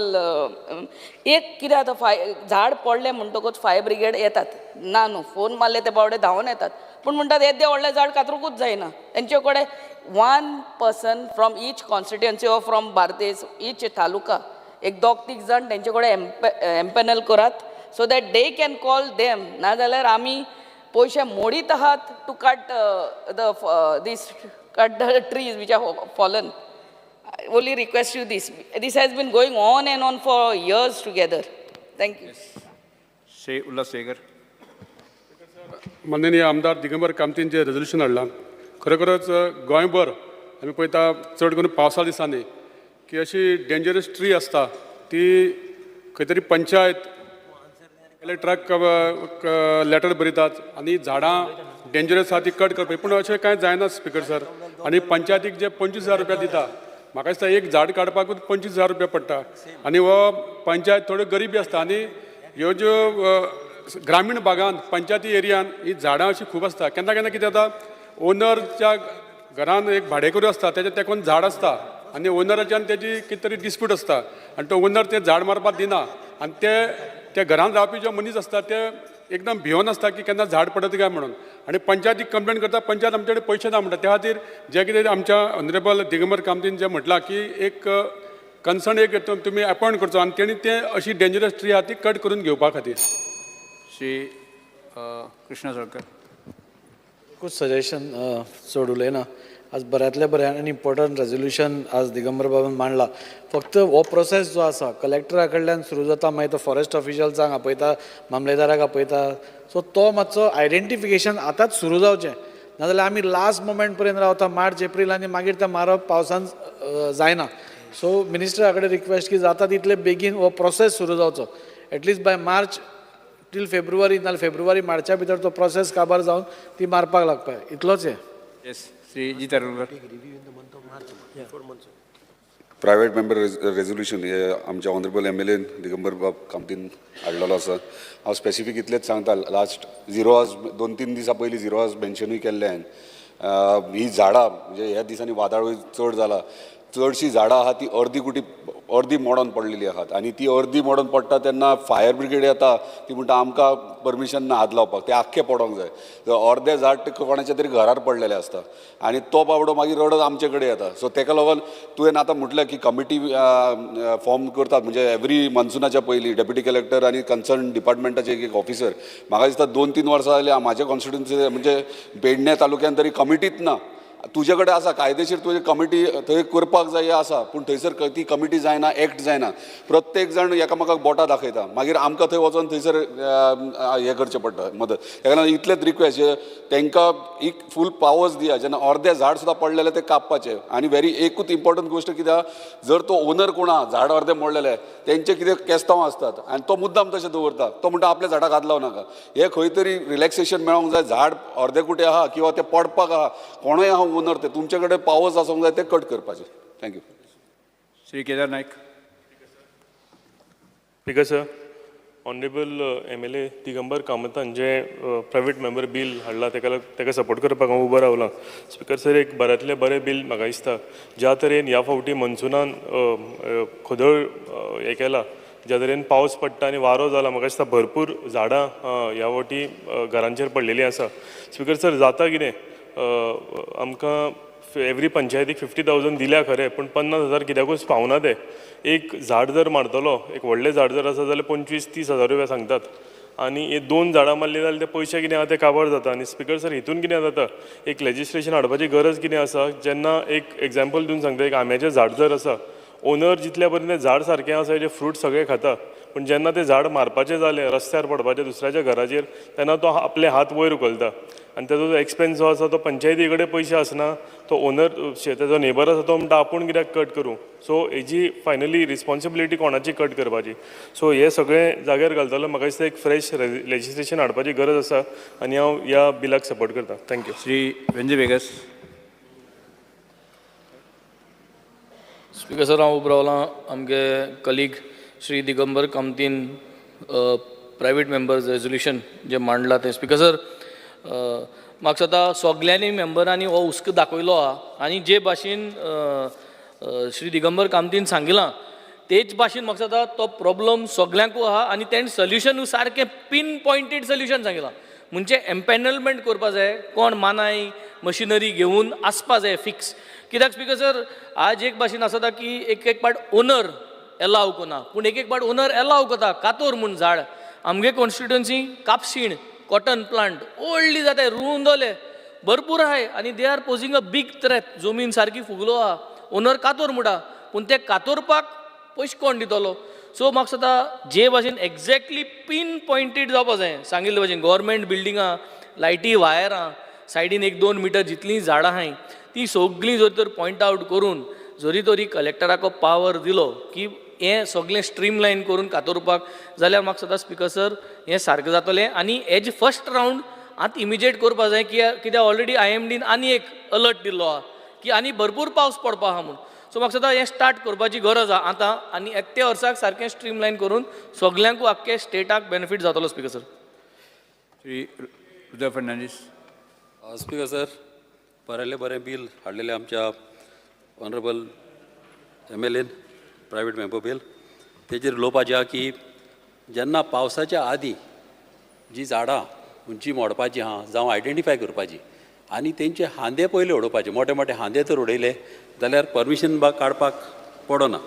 एक कितें आतां फाय झाड पडलें म्हणटकूच फायर ब्रिगेड येतात. ना न्हू, फोन मारले ते बावडे धांवून येतात, पूण म्हणटात येदें व्हडलें झाड कातरुंकूच जायना. तेंचे कडेन one person from each constituency or from Bardez each taluka एक दोग तीग जाण तेंचे कडेन एम्पेनल करात so that they can call them. नाजाल्यार आमी पयशे मोडीत आहात to cut the this cut the trees which are fallen. I only request you this. This has been going on and on for years together. Thank you. Shri Ulhas Tuyenkar. माननीय आमदार दिगंबर कामतीन जें resolution हाडलां, खरोखरच गोंयभर आमी पळयता, चड करून पावसा दिसांनी की अशी डेंजरस ट्री आसता, ती खंय तरी पंचायत कलेक्टराक लेटर बरयतात आनी झाडां डेंजरस आहा ती कट करपाक. पूण अशें कांय जायना स्पिकर सर. आनी पंचायतीक जे 25,000 रुपया दिता, म्हाका दिसता एक झाड काडपाकूच 25,000 रुपया पडटा. आनी हो पंचायत थोड्यो गरिबी आसता आनी ह्यो ज्यो ग्रामीण भागांत पंचायती एरियान ही झाडां अशीं खूब आसता. केन्ना केन्ना कितें जाता, ओनरच्या घरान एक भाडेकरू आसता, तेज्या तेकून झाड आसता आनी ओनराच्यान तेजी कितें तरी डिस्प्यूट आसता आनी तो ओनर तें झाड मारपाक दिना आनी ते त्या घरान रावपी जे मनीस आसता ते एकदम भियोन आसता की केन्ना झाड पडत काय म्हणून. आनी पंचायतीक कंप्लेन करता, पंचायत आमचे कडेन पयशे ना म्हणटा. त्या खातीर जें कितें आमच्या ऑनरेबल दिगंबर कामतीन जें म्हटलां की एक कन्सर्न एक तुमी अपॉयंट करचो आनी तेणी तें अशी डेंजरस ट्री आहा ती कट करून घेवपा खातीर. श्री कृष्णा साळकर. एकूच सजेशन, चड उलयना. आज बऱ्यांतल्या बरें आनी इम्पॉर्टंट रेजोल्युशन आज दिगंबर बाबान मांडला. फक्त हो प्रोसेस जो आसा कलेक्टरा कडल्यान सुरू जाता, मागीर तो फॉरेस्ट ऑफिशल्सांक आपयता, मामलेदाराक आपयता. सो तो मातसो आयडेंटिफिकेशन आतांच सुरू जावचें, नाजाल्यार आमी लास्ट मोमेंट पर्यंत रावता मार्च एप्रील आनी मागीर तें मारप पावसान जायना. सो मिनिस्टरा कडेन रिक्वेस्ट की जाता तितले बेगीन हो प्रोसेस सुरू जावचो, at least by March till February, नाल्यार फेब्रुवारी मार्चा भितर तो प्रोसेस काबार जावन ती मारपाक लागपाक, इतलोच हें. Yes, Shri Jeet Arolkar. Private member resolution हे आमच्या ऑनरेबल एमएलएन दिगंबर बाब कामतीन हाडलेलो आसा. हांव स्पेसिफीक इतलेंच सांगता, लास्ट झिरो आवर्स 2-3 दिसां पयलीं झिरो आवर्स मेन्शनूय केल्लें हांवें. ही झाडां म्हणजे ह्या दिसांनी वादळूय चड जाला, चडशीं झाडां आहा ती अर्दी कुटी अर्दी मोडोन पडलेली आहात आनी ती अर्दी मोडोन पडटा तेन्ना फायर ब्रिगेड येता, ती म्हणटा आमकां परमिशन ना हात लावपाक, ते आख्खें पडोंक जाय. अर्दें झाड तें कोणाच्या तरी घरार पडलेलें आसता आनी तो बाबडो मागीर रडत आमचे कडेन येता. सो तेका लागून तुवें आतां म्हटलें की कमिटी फॉर्म करतात, म्हणजे एवरी मॉन्सुनाच्या पयलीं डेप्युटी कलेक्टर आनी कन्सर्न डिपार्टमेंटाचे एक ऑफिसर. म्हाका दिसता 2-3 वर्सां जालीं म्हाज्या कॉन्स्टिट्युन्सी म्हणजे पेडणे तालुक्यान तरी कमिटीच ना. तुजे कडेन आसा कायदेशीर तुजी कमिटी थंय करपाक जाय आसा, पूण थंयसर ती कमिटी जायना, एक्ट जायना. प्रत्येक जाण एकामेकाक बोटां दाखयता, मागीर आमकां थंय वचोन थंयसर हें करचें पडटा मदत. तेका लागून इतलेंच रिक्वेस्ट, तांकां एक फूल पावर्स दिया, जेन्ना अर्दें झाड सुद्दां पडलेलें तें कापपाचें. आनी व्हेरी एकूच इम्पॉर्टंट गोश्ट कित्याक, जर तो ओनर कोण आहा झाड अर्दें मोडलेलें तेंचे कितें केस्तांव आसतात आनी तो मुद्दाम तशें दवरता, तो म्हणटा आपल्या झाडाक हात लावं नाका. हें खंय तरी रिलॅक्सेशन मेळोंक जाय. झाड अर्दें कुटें आहा किंवा तें पडपाक आहा, कोणूय आहा ओनर, ते तुमचे कडेन पावर्स आसूंक जाय ते कट करपाचे. Thank you. Shri Kedar Naik. Speaker sir, honourable MLA Digambar कामतान J private member bill हाडला तेका सपोर्ट करपाक हांव उबो रावलां. स्पीकर सर, एक बऱ्यांतलें बरें बील म्हाका दिसता. ज्या तरेन ह्या फावटी मॉन्सुनान खदळ हें केला, ज्या तरेन पावस पडटा आनी वारो जाला, म्हाका दिसता भरपूर झाडां ह्या फावटी घरांचेर पडलेलीं आसा. स्पीकर सर, जाता कितें, आमकां एवरी पंचायतीक 50,000 दिल्या खरें, पूण 50,000 कित्याकूच पावना ते. एक झाड जर मारतलो, एक व्हडलें झाड जर आसा जाल्यार 25-30 हजार रुपया सांगतात आनी हे 2 झाडां मारलीं जाल्यार ते पयशे कितें आहा ते काबार जाता. आनी स्पीकर सर, हितून कितें जाता, एक लेजिस्लेशन हाडपाची गरज कितें आसा, जेन्ना एक एग्जाम्पल दिवन सांगता, एक आंब्याचें झाड जर आसा, ओनर जितल्या पर्यंत झाड सारकें आसा तेजें फ्रूट सगळें खाता, पूण जेन्ना तें झाड मारपाचें जालें, रस्त्यार पडपाचें, दुसऱ्याच्या घराचेर, तेन्ना तो आपले हात वयर उखलता आनी तेजो जो एक्सपेन्स जो आसा तो पंचायती कडेन पयशे आसना, तो ओनर तेजो नेबर आसा तो म्हणटा आपूण कित्याक कट करूं. सो हेजी फायनली रिस्पोन्सिबिलिटी कोणाची कट करपाची? सो हे सगळें जाग्यार घालतलो म्हाका दिसता एक फ्रेश लेजिस्लेशन हाडपाची गरज आसा आनी हांव ह्या बिलाक सपोर्ट करता. Thank you. Shri Venzy Viegas. Speaker sir, हांव उबो रावलां आमगे कलीग श्री दिगंबर कामतीन प्रायवेट मेंबर्स रेजोल्युशन जें मांडलां तें. स्पीकर सर, म्हाका दिसता सगल्यांनी मेंबरांनी हो हुस्को दाखयलो आहा आनी जे भाशेन श्री दिगंबर कामतीन सांगिलां तेच भाशेन म्हाका दिसता तो प्रॉब्लम सगल्यांकूय आहा आनी तेणें सोल्युशनूय सारकें पीन पॉयंटेड सोल्युशन सांगिलां. म्हणजे एम्पॅनलमेंट करपा जाय, कोण मानाय मशिनरी घेवन आसपा जाय फिक्स. कित्याक स्पीकर सर, आज एक भाशेन आसता की एक एक पाट ओनर एलाव करना, पूण एक एक पाट ओनर एलाव करता कातोर म्हूण झाड. आमगे कॉन्स्टिट्युएन्सी कापशीण कॉटन प्लांट व्हडली जाताय, रुंदले भरपूर आहाय आनी they are posing a big threat. जमीन सारकी फुगलो आहा, ओनर कातोर म्हणटा, पूण ते कातोरपाक पयशे कोण दितलो? सो म्हाका दिसता जे भाशेन एग्जॅक्टली पीन पॉयंटेड जावपा जाय सांगिल्ले भाशेन, गव्हर्मेंट बिल्डिंगां, लायटी वायरां सायडीन 1-2 मिटर जितलीं झाडां आहाय तीं सगळीं जर तर पॉयंट आवट करून जरी तरी कलेक्टराक पावर दिलो की हें सगळें स्ट्रीमलायन करून कातोरपाक जाल्यार म्हाका दिसता स्पीकर सर हें सारकें जातलें. आनी एज फर्स्ट रावंड आतां इमिजिएट करपा जाय कित्याक ऑलरेडी IMDन आनी एक अलर्ट दिल्लो आहा की आनी भरपूर पावस पडपा आहा म्हूण. सो म्हाका दिसता हें स्टार्ट करपाची गरज आहा आतां आनी एकते वर्साक सारकें स्ट्रीमलायन करून सगल्यांकूय आख्खे स्टेटाक बेनिफीट जातलो. Speaker sir. Shri Uday Fernandes. Speaker sir, बरें बरें बील हाडलेलें आमच्या ऑनरेबल MLAन प्रायवेट मेंबर बील. तेजेर उलोवपाचें आहा की जेन्ना पावसाच्या आदीं जी झाडां उंची मोडपाची आहा जावं आयडेंटिफाय करपाची आनी तेंचे हांदे पयले उडोवपाचे, मोटे मोटे हांदे तर उडयले जाल्यार परमिशन काडपाक पडना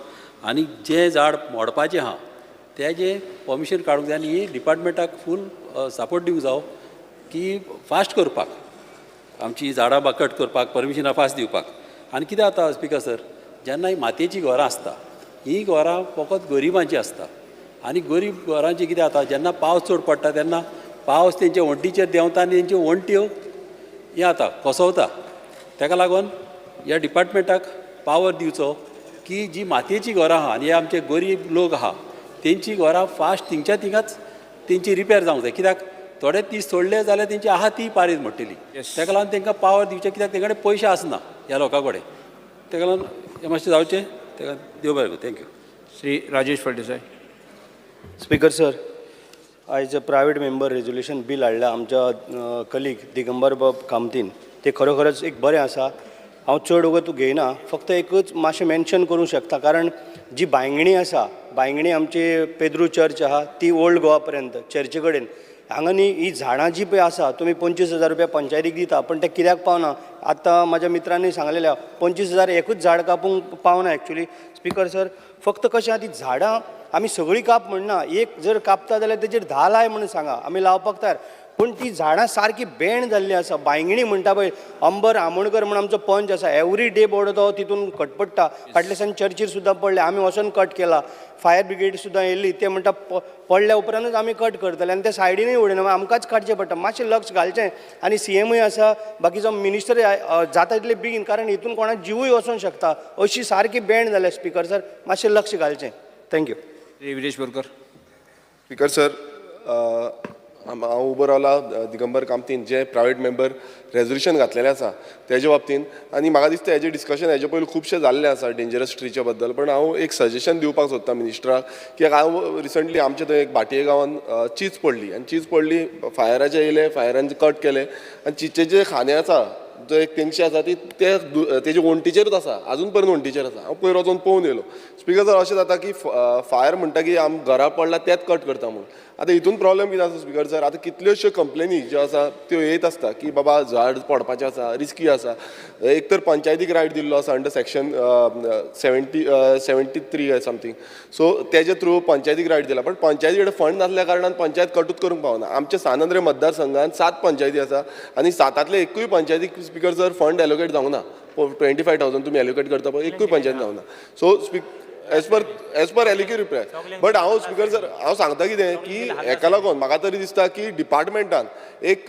आनी जें झाड मोडपाचें आहा तेजें परमिशन काडूंक जाय आनी ही डिपार्टमेंटाक फूल सपोर्ट दिवंक जावो की फास्ट करपाक आमची झाडां कट करपाक परमिशनां फास्ट दिवपाक. आनी कितें जाता स्पीकर सर, जेन्ना ही मातयेचीं घरां आसता हीं घरां फकत गरिबांचीं आसता आनी गरीब घरांची कितें जाता जेन्ना पावस चड पडटा तेन्ना पावस तेंच्या वण्टीचेर देंवता आनी तेंच्यो वण्ट्यो हें जाता कोसवता. तेका लागून ह्या डिपार्टमेंटाक पावर दिवचो की जी मातयेचीं घरां आहा आनी हे आमचे गरीब लोक आहा तेंची घरां फास्ट थिंगच्या थिंगाच तेंची रिपेर जावंक जाय. कित्याक थोडे दीस सोडले जाल्यार तेंची आहा ती पारीज मोडटली. तेका लागून तेंकां पावर दिवचें कित्याक तेंचे कडेन पयशे आसना ह्या लोकां कडेन. तेका लागून हें मातशें जावचें, तेका देव बरें करूं. Thank you. Shri Rajesh Phaldesai. Speaker sir, आयज प्रायवेट मेंबर रेजोल्युशन बील हाडलां आमच्या कलीग दिगंबर बाब कामतीन, ते खरोखरच एक बरें आसा. हांव चड वगत घेयना, फक्त एकूच मातशें मेन्शन करूंक शकता, कारण जी बांयगणी आसा, बांयगणी आमची पेद्रू चर्च आहा ती ओल्ड गोवा पर्यंत चर्चे कडेन हांगा न्ही ही झाडां जी पळय आसा तुमी 25,000 रुपया पंचायतीक दिता, पण ते कित्याक पावना. आतां म्हाज्या मित्रांनी सांगलेलें 25,000 एकूच झाड कापूंक पावना एक्चुली. स्पीकर सर, फक्त कशें आहा ती झाडां आमी सगळीं काप म्हणना, एक जर कापता जाल्यार तेजेर 10 लाय म्हणून सांगा, आमी लावपाक तयार, पूण ती झाडां सारकी बेण जाल्ली आसा. बांयगिणी म्हणटा पळय, अंबर आमोणकर म्हूण आमचो पंच आसा, एवरी डे बोर्ड तो तितून खटपडटा. फाटल्या दिसान चर्चीर सुद्दां पडले, आमी वचोन कट केला, फायर ब्रिगेड सुद्दां येयल्ली, ते म्हणटा पडल्या उपरांतूच आमी कट करतले आनी ते सायडीनूय उडयना, आमकांच काडचें पडटा. मातशें लक्ष घालचें आनी CMूय आसा, बाकीचो मिनिस्टर जाता तितले बेगीन, कारण हितून कोणाक जिवूय वचोंक शकता, अशी सारकी बेण जाल्या. स्पीकर सर, मातशें लक्ष घालचें. Thank you. Shri Viresh Borkar. Speaker sir, हांव उबो रावला दिगंबर कामतीन जे प्रायवेट मेंबर रेजोल्युशन घातलेलें आसा तेजे बाबतीन, आनी म्हाका दिसता हेजें डिस्कशन हेजे पयलीं खुबशें जाल्लें आसा डेंजरस ट्रीच्या बद्दल. पण हांव एक सजेशन दिवपाक सोदता मिनिस्टराक की हांव रिसंटली आमचे थंय एक भाटये गांवान चीज पडली आनी चीज पडली, फायराचे येयले, फायरान कट केले आनी चिचेचे खांदे आसा जो एक तेंगशी आसा ती ते तेजे वण्टीचेरूच आसा, आजून पर्यंत वण्टीचेर आसा. हांव पयर वचोन पळोवन येयलो. स्पीकर सर, अशें जाता की फायर म्हणटा की आम घरा पडला तेच कट करता म्हणून. आतां हितून प्रॉब्लेम कितें आसा स्पीकर सर, आतां कितल्योश्यो कंप्लेनी ज्यो आसा त्यो येत आसता की बाबा झाड पडपाचें आसा, रिस्की आसा. एक तर पंचायतीक रायट दिल्लो आसा अंडर सेक्शन 73 समथींग, सो तेजे थ्रू पंचायतीक रायट दिला, पण पंचायती कडेन फंड नासल्या कारणान पंचायत कटूच करूंक पावना. आमच्या सान आंद्रे मतदारसंघात 7 पंचायती आसा आनी 7तांतले एकूय पंचायतीक स्पीकर सर फंड एलोकेट जावंक ना. 25,000 तुमी एलोकेट करता पळय, एकूय पंचायत जावंक ना. So As per LAQ reply. But हांव स्पीकर सर, हांव सांगता कितें की हेका लागून म्हाका तरी दिसता की डिपार्टमेंटान एक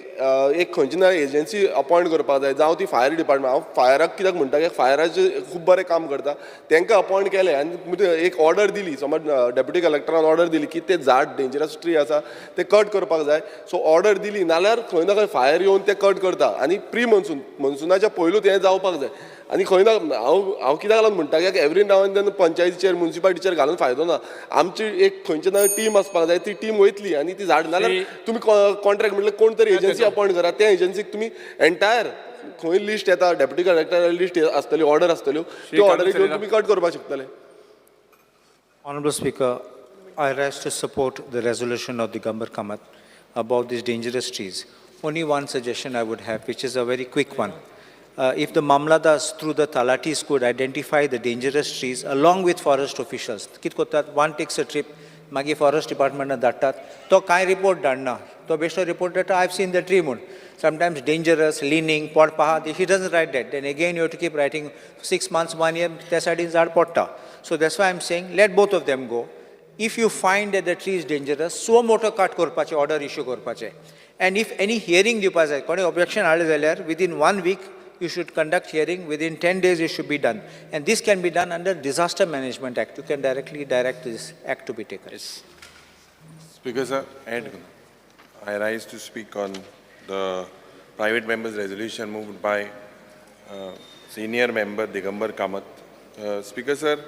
एक खंयची ना एजन्सी अपॉयंट करपाक जाय, जावं ती फायर डिपार्टमेंट. हांव फायराक कित्याक म्हणटा की फायराचें खूब बरें काम करता, तांकां अपॉयंट केलें आनी एक ऑर्डर दिली, समज डेप्युटी कलेक्टरान ऑर्डर दिली की ते झाड डेंजरस ट्री आसा ते कट करपाक जाय. सो ऑर्डर दिली नाल्यार खंय ना खंय फायर येवन ते कट करता आनी प्री मनसून, मनसुनाच्या पयलूच हें जावपाक जाय. आनी खंय ना हांव कित्याक लागून म्हणटा की एवरी नाव आनी then पंचायतीचेर, मुन्सिपालिटीचेर घालून फायदो ना. आमची एक खंयची ना टीम आसपाक जाय, ती टीम वयतली आनी ती झाड, नाल्यार तुमी कॉन्ट्रॅक्ट म्हटल्यार कोण तरी एजन्सी अपॉयंट करा, त्या एजन्सीक तुमी एंटायर खंय लिस्ट येता, डेप्युटी कलेक्टर लिस्ट आसतली, ऑर्डर आसतल्यो, त्यो ऑर्डरी घेवन तुमी कट करपाक शकतले. Honorable Speaker, I rise to support the resolution of Digambar Kamat about these dangerous trees. Only one suggestion I would have, which is a very quick one. If the Mamlatdars through the Talatis could identify the dangerous trees along with forest officials, कित कोतात, one takes a trip, मागीर forest डिपार्टमेंटान धाडटात, तो कांय report धाडना, तो बेश्टो report धाडटा, I have seen the tree म्हूण. Sometimes dangerous, leaning, पडपा आहा, he doesn't write that. Then again you have to keep writing 6 months, 1 year, त्या सायडीन झाड पडटा. So that's why I am saying let both of them go. If you find that the tree is dangerous, suo motu cut करपाचें, order issue करपाचें. And if any hearing दिवपा जाय, कोणें objection हाडलें जाल्यार within 1 week you should conduct hearing, within 10 days it should be done. And this can be done under Disaster Management Act. You can directly direct this act to be taken. Yes. Speaker sir, I rise to speak on the private members resolution moved by senior member Digambar Kamat. Speaker sir,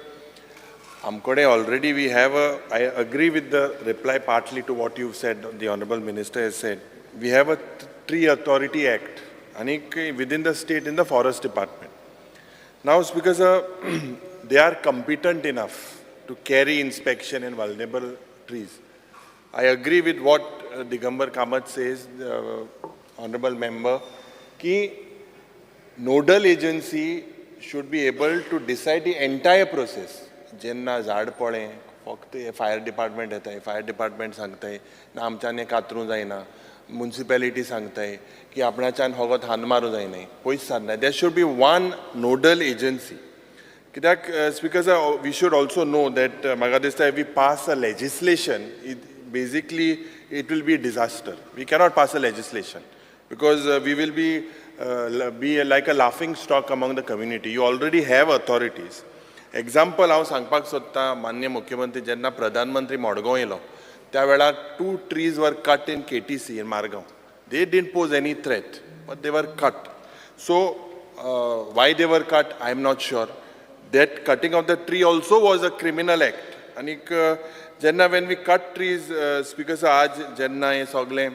Amkode already we have a, I agree with the reply partly to what you've said, the Honorable Minister has said. We have a Tree Authority Act within the state in the forest department. Now, Speaker sir, they are competent enough to carry inspection in vulnerable trees. I agree with what Digambar Kamat says, the Honorable Member, ki nodal agency should be able to decide the entire process. Jenna झाड पडलें फक्त fire department येताय, fire department सांगताय ना आमच्यान कातरूं जायना, municipality सांगताय की आपणाच्यान होगोत हान मारूं जायना, पयस सारना. There should be one nodal agency. कित्याक Speaker sir, we should also know that म्हाका दिसता we pass a legislation, it basically it will be disaster. We cannot pass a legislation because we will be like a laughing stock among the community. You already have authorities. Example हांव सांगपाक सोदता, मान्य मुख्यमंत्री जेन्ना प्रधानमंत्री मडगांव येयलो त्या वेळार 2 trees were cut in KTC in Margao. They didn't pose any threat, but they were cut. So why they were cut, I am not sure. That cutting of the tree also was a criminal act. आनीक जेन्ना when we cut trees, Speaker sir, आज जेन्ना हें सगळें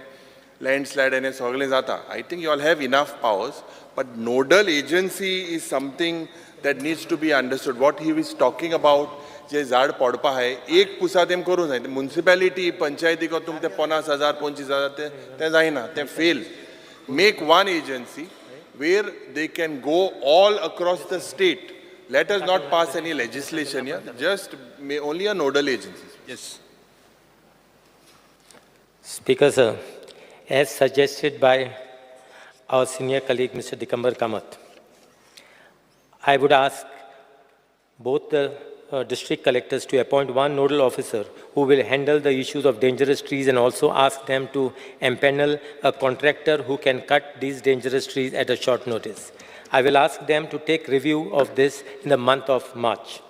landslide आनी सगळें जाता, I think you all have enough powers, but nodal agency is something that needs to be understood. What he is talking about, जे झाड पडपा आहाय एक पुसा तेम करूं जाय. मुन्सिपेलिटी पंचायती तुमकां ते 50,000 25,000 ते जायना, ते fail. Make one agency where they can go all across the state. Let us not pass any legislation here, just only a nodal agency. Yes. Speaker sir, as suggested by our senior colleague Mr. Digambar Kamat, I would ask both the district collectors to appoint one nodal officer who will handle the issues of dangerous trees and also ask them to empanel a contractor who can cut these dangerous trees at a short notice. I will ask them to take review of this in the month of March.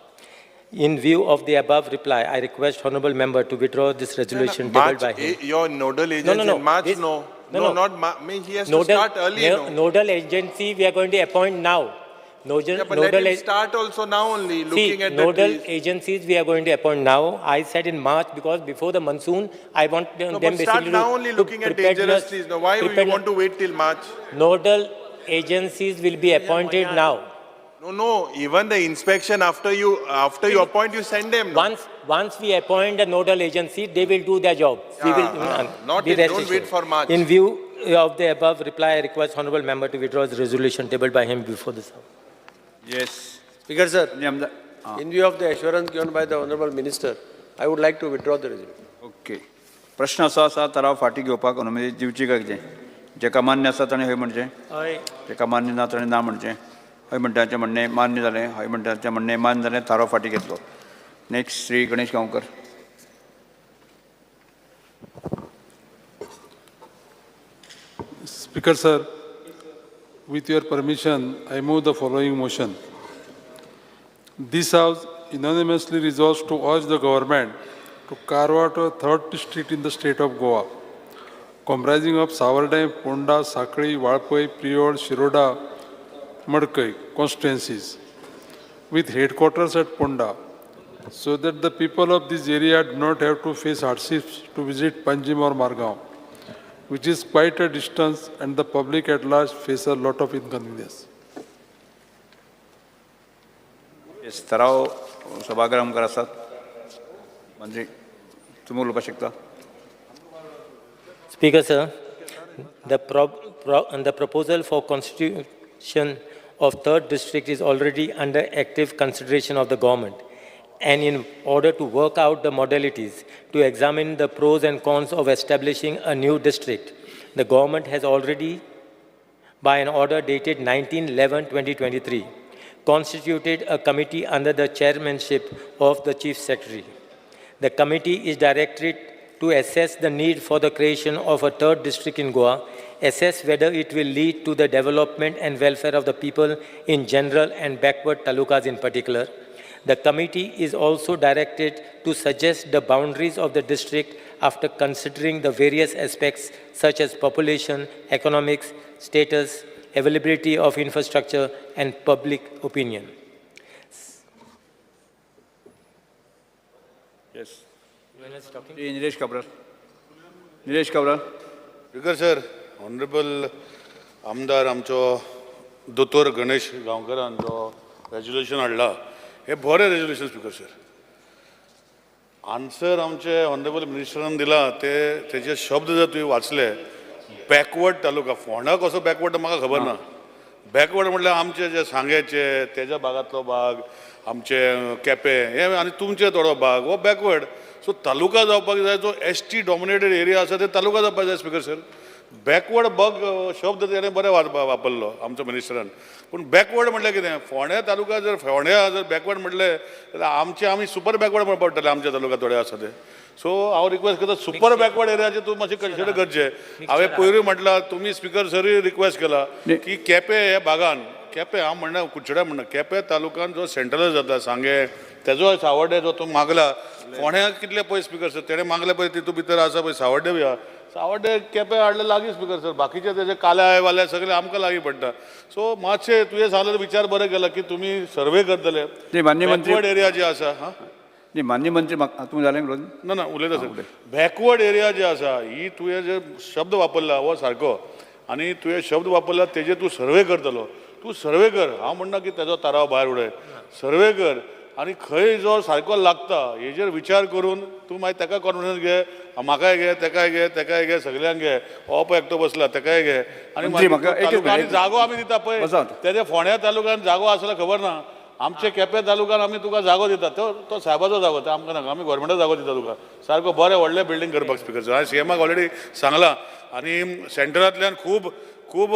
In view of the above reply, I request Honorable Member to withdraw this resolution tabled by him. Your nodal agency no. In March, this, no. No, not March. He has to start early. No, nodal agency we are going to appoint now. Nodal, yeah, but let him start also now only, looking at the nodal trees. Agencies we are going to appoint now. I said in March because before the monsoon, I want them no, but basically start now only looking at dangerous trees. Now, why you want to wait till March? Nodal agencies will be appointed now. No, even the inspection after you appoint, you send them. No? Once we appoint a nodal agency, they will do their job. We will don't wait for March. In view of the above reply, I request Honorable Member to withdraw the resolution tabled by him before this House. Yes. Speaker sir, in view of the assurance given by the Honorable Minister, I would like to withdraw the resolution. Okay. प्रश्न असो आसा, थाराव फाटीं घेवपाक अनुमती दिवची काय कितें? जेका मान्य आसा ताणें हय म्हणचें, जेका मान्य ना ताणें ना म्हणचें. हय म्हणटाचें म्हणणें मान्य जालें, हय म्हणटाचें म्हणणें मान्य जालें, थाराव फाटीं घेतलो. Next Shri Ganesh Gaonkar. Speaker sir, with your permission, I move the following motion. This House unanimously resolves to urge the government to carve out a third district in the state of Goa, comprising of Savordem, Ponda, Sakli, Valpoi, Priol, Shiroda, Madkai constituencies, with headquarters at Ponda, so that the people of this area do not have to face hardships to visit Panjim or Margao, which is quite a distance, and the public at large face a lot of inconvenience. Yes, थराव सभागृह मुखार आसात. मंत्री, तुमी उलोवपाक शकता. Speaker sir, the proposal for constitution of third district is already under active consideration of the government, and in order to work out the modalities to examine the pros and cons of establishing a new district, the government has already, by an order dated 19/11/2023, constituted a committee under the chairmanship of the Chief Secretary. The committee is directed to assess the need for the creation of a third district in Goa, assess whether it will lead to the development and welfare of the people in general and backward talukas in particular. The committee is also directed to suggest the boundaries of the district after considering the various aspects such as population, economics, status, availability of infrastructure, and public opinion. Yes. Nilesh Cabral. Nilesh Cabral. Speaker sir, honourable आमदार आमचो दोतोर गणेश गांवकरान जो resolution हाडला, हें बरें resolution speaker sir. Answer आमचे honourable मिनिस्टरान दिला ते तेजे शब्द जर तुवें वाचले, बॅकवर्ड तालुका, फोंडा कसो बॅकवर्ड म्हाका खबर ना. बॅकवर्ड म्हटल्यार आमचे जे सांगेचे तेज्या भागांतलो भाग, आमचे केपें हे आनी तुमचे थोडो भाग हो बॅकवर्ड. सो तालुका जावपाक जाय, जो एस टी डॉमिनेटेड एरिया आसा ते तालुका जावपाक जाय स्पीकर सर. बॅकवर्ड बग शब्द तेणें बरें वापरलो आमचो मिनिस्टरान, पूण बॅकवर्ड म्हटल्यार कितें, फोंड्या तालुका जर फोंड्या जर बॅकवर्ड म्हटलें जाल्यार आमचे आमी सुपर बॅकवर्ड म्हणपाक पडटलें आमच्या तालुका थोडे आसा ते. सो हांव रिक्वेस्ट करता सुपर बॅकवर्ड एरियाचे तूं मातशें कन्सिडर करचें. हांवें पयरूय म्हटलां, तुमी स्पिकर सरूय रिक्वेस्ट केला की केपें ह्या भागान, केपें हांव म्हणना कुडचड्या म्हणना, केपें तालुकान जो सेंट्रलायज जाता सांगें तेजो सावड्डे जो तूं मागला, फोंड्या कितले पळय स्पिकर सर तेणें मागले पळय तितू भितर आसा पळय सावड्डे बी आहा, सावड्डे केपें हाडले लागीं स्पिकर सर, बाकीचे तेजे काल्याय वाल्याय सगळे आमकां लागीं पडटा. सो मातशें तुवें सांगलें विचार बरें केला की तुमी सर्वे करतले बॅकवर्ड एरिया जे आसा. हां न्ही मान्य मंत्री, तुमी जालें उलोवन? ना ना उलयता सर. बॅकवर्ड एरिया जे आसा ही तुवें जे शब्द वापरला हो सारको, आनी तुवें शब्द वापरला तेजेर तूं सर्वे करतलो, तूं सर्वे कर, हांव म्हणना की तेजो ताराव भायर उडय, सर्वे कर आनी खंय जो सारको लागता हेजेर विचार करून तूं मागीर ताका कॉन्फिडन्स घे, म्हाकाय घे, तेकाय घे, तेकाय घे, सगल्यांक घे, हो पळय एकटो बसला तेकाय घे, आनी जागो आमी दिता पळय तेजे फोंड्या तालुक्यान जागो आसलो खबर ना, आमचे केपें तालुक्यान आमी तुका जागो दिता, तो तो सायबाचो जागो, तो आमकां नाका, आमी गोवोरमेंटाचो जागो दिता तुका सारको बरें व्हडलें बिल्डींग करपाक स्पिकर सर. हांवें सीएमाक ऑलरेडी सांगलां आनी सेंट्रलांतल्यान खूब खूब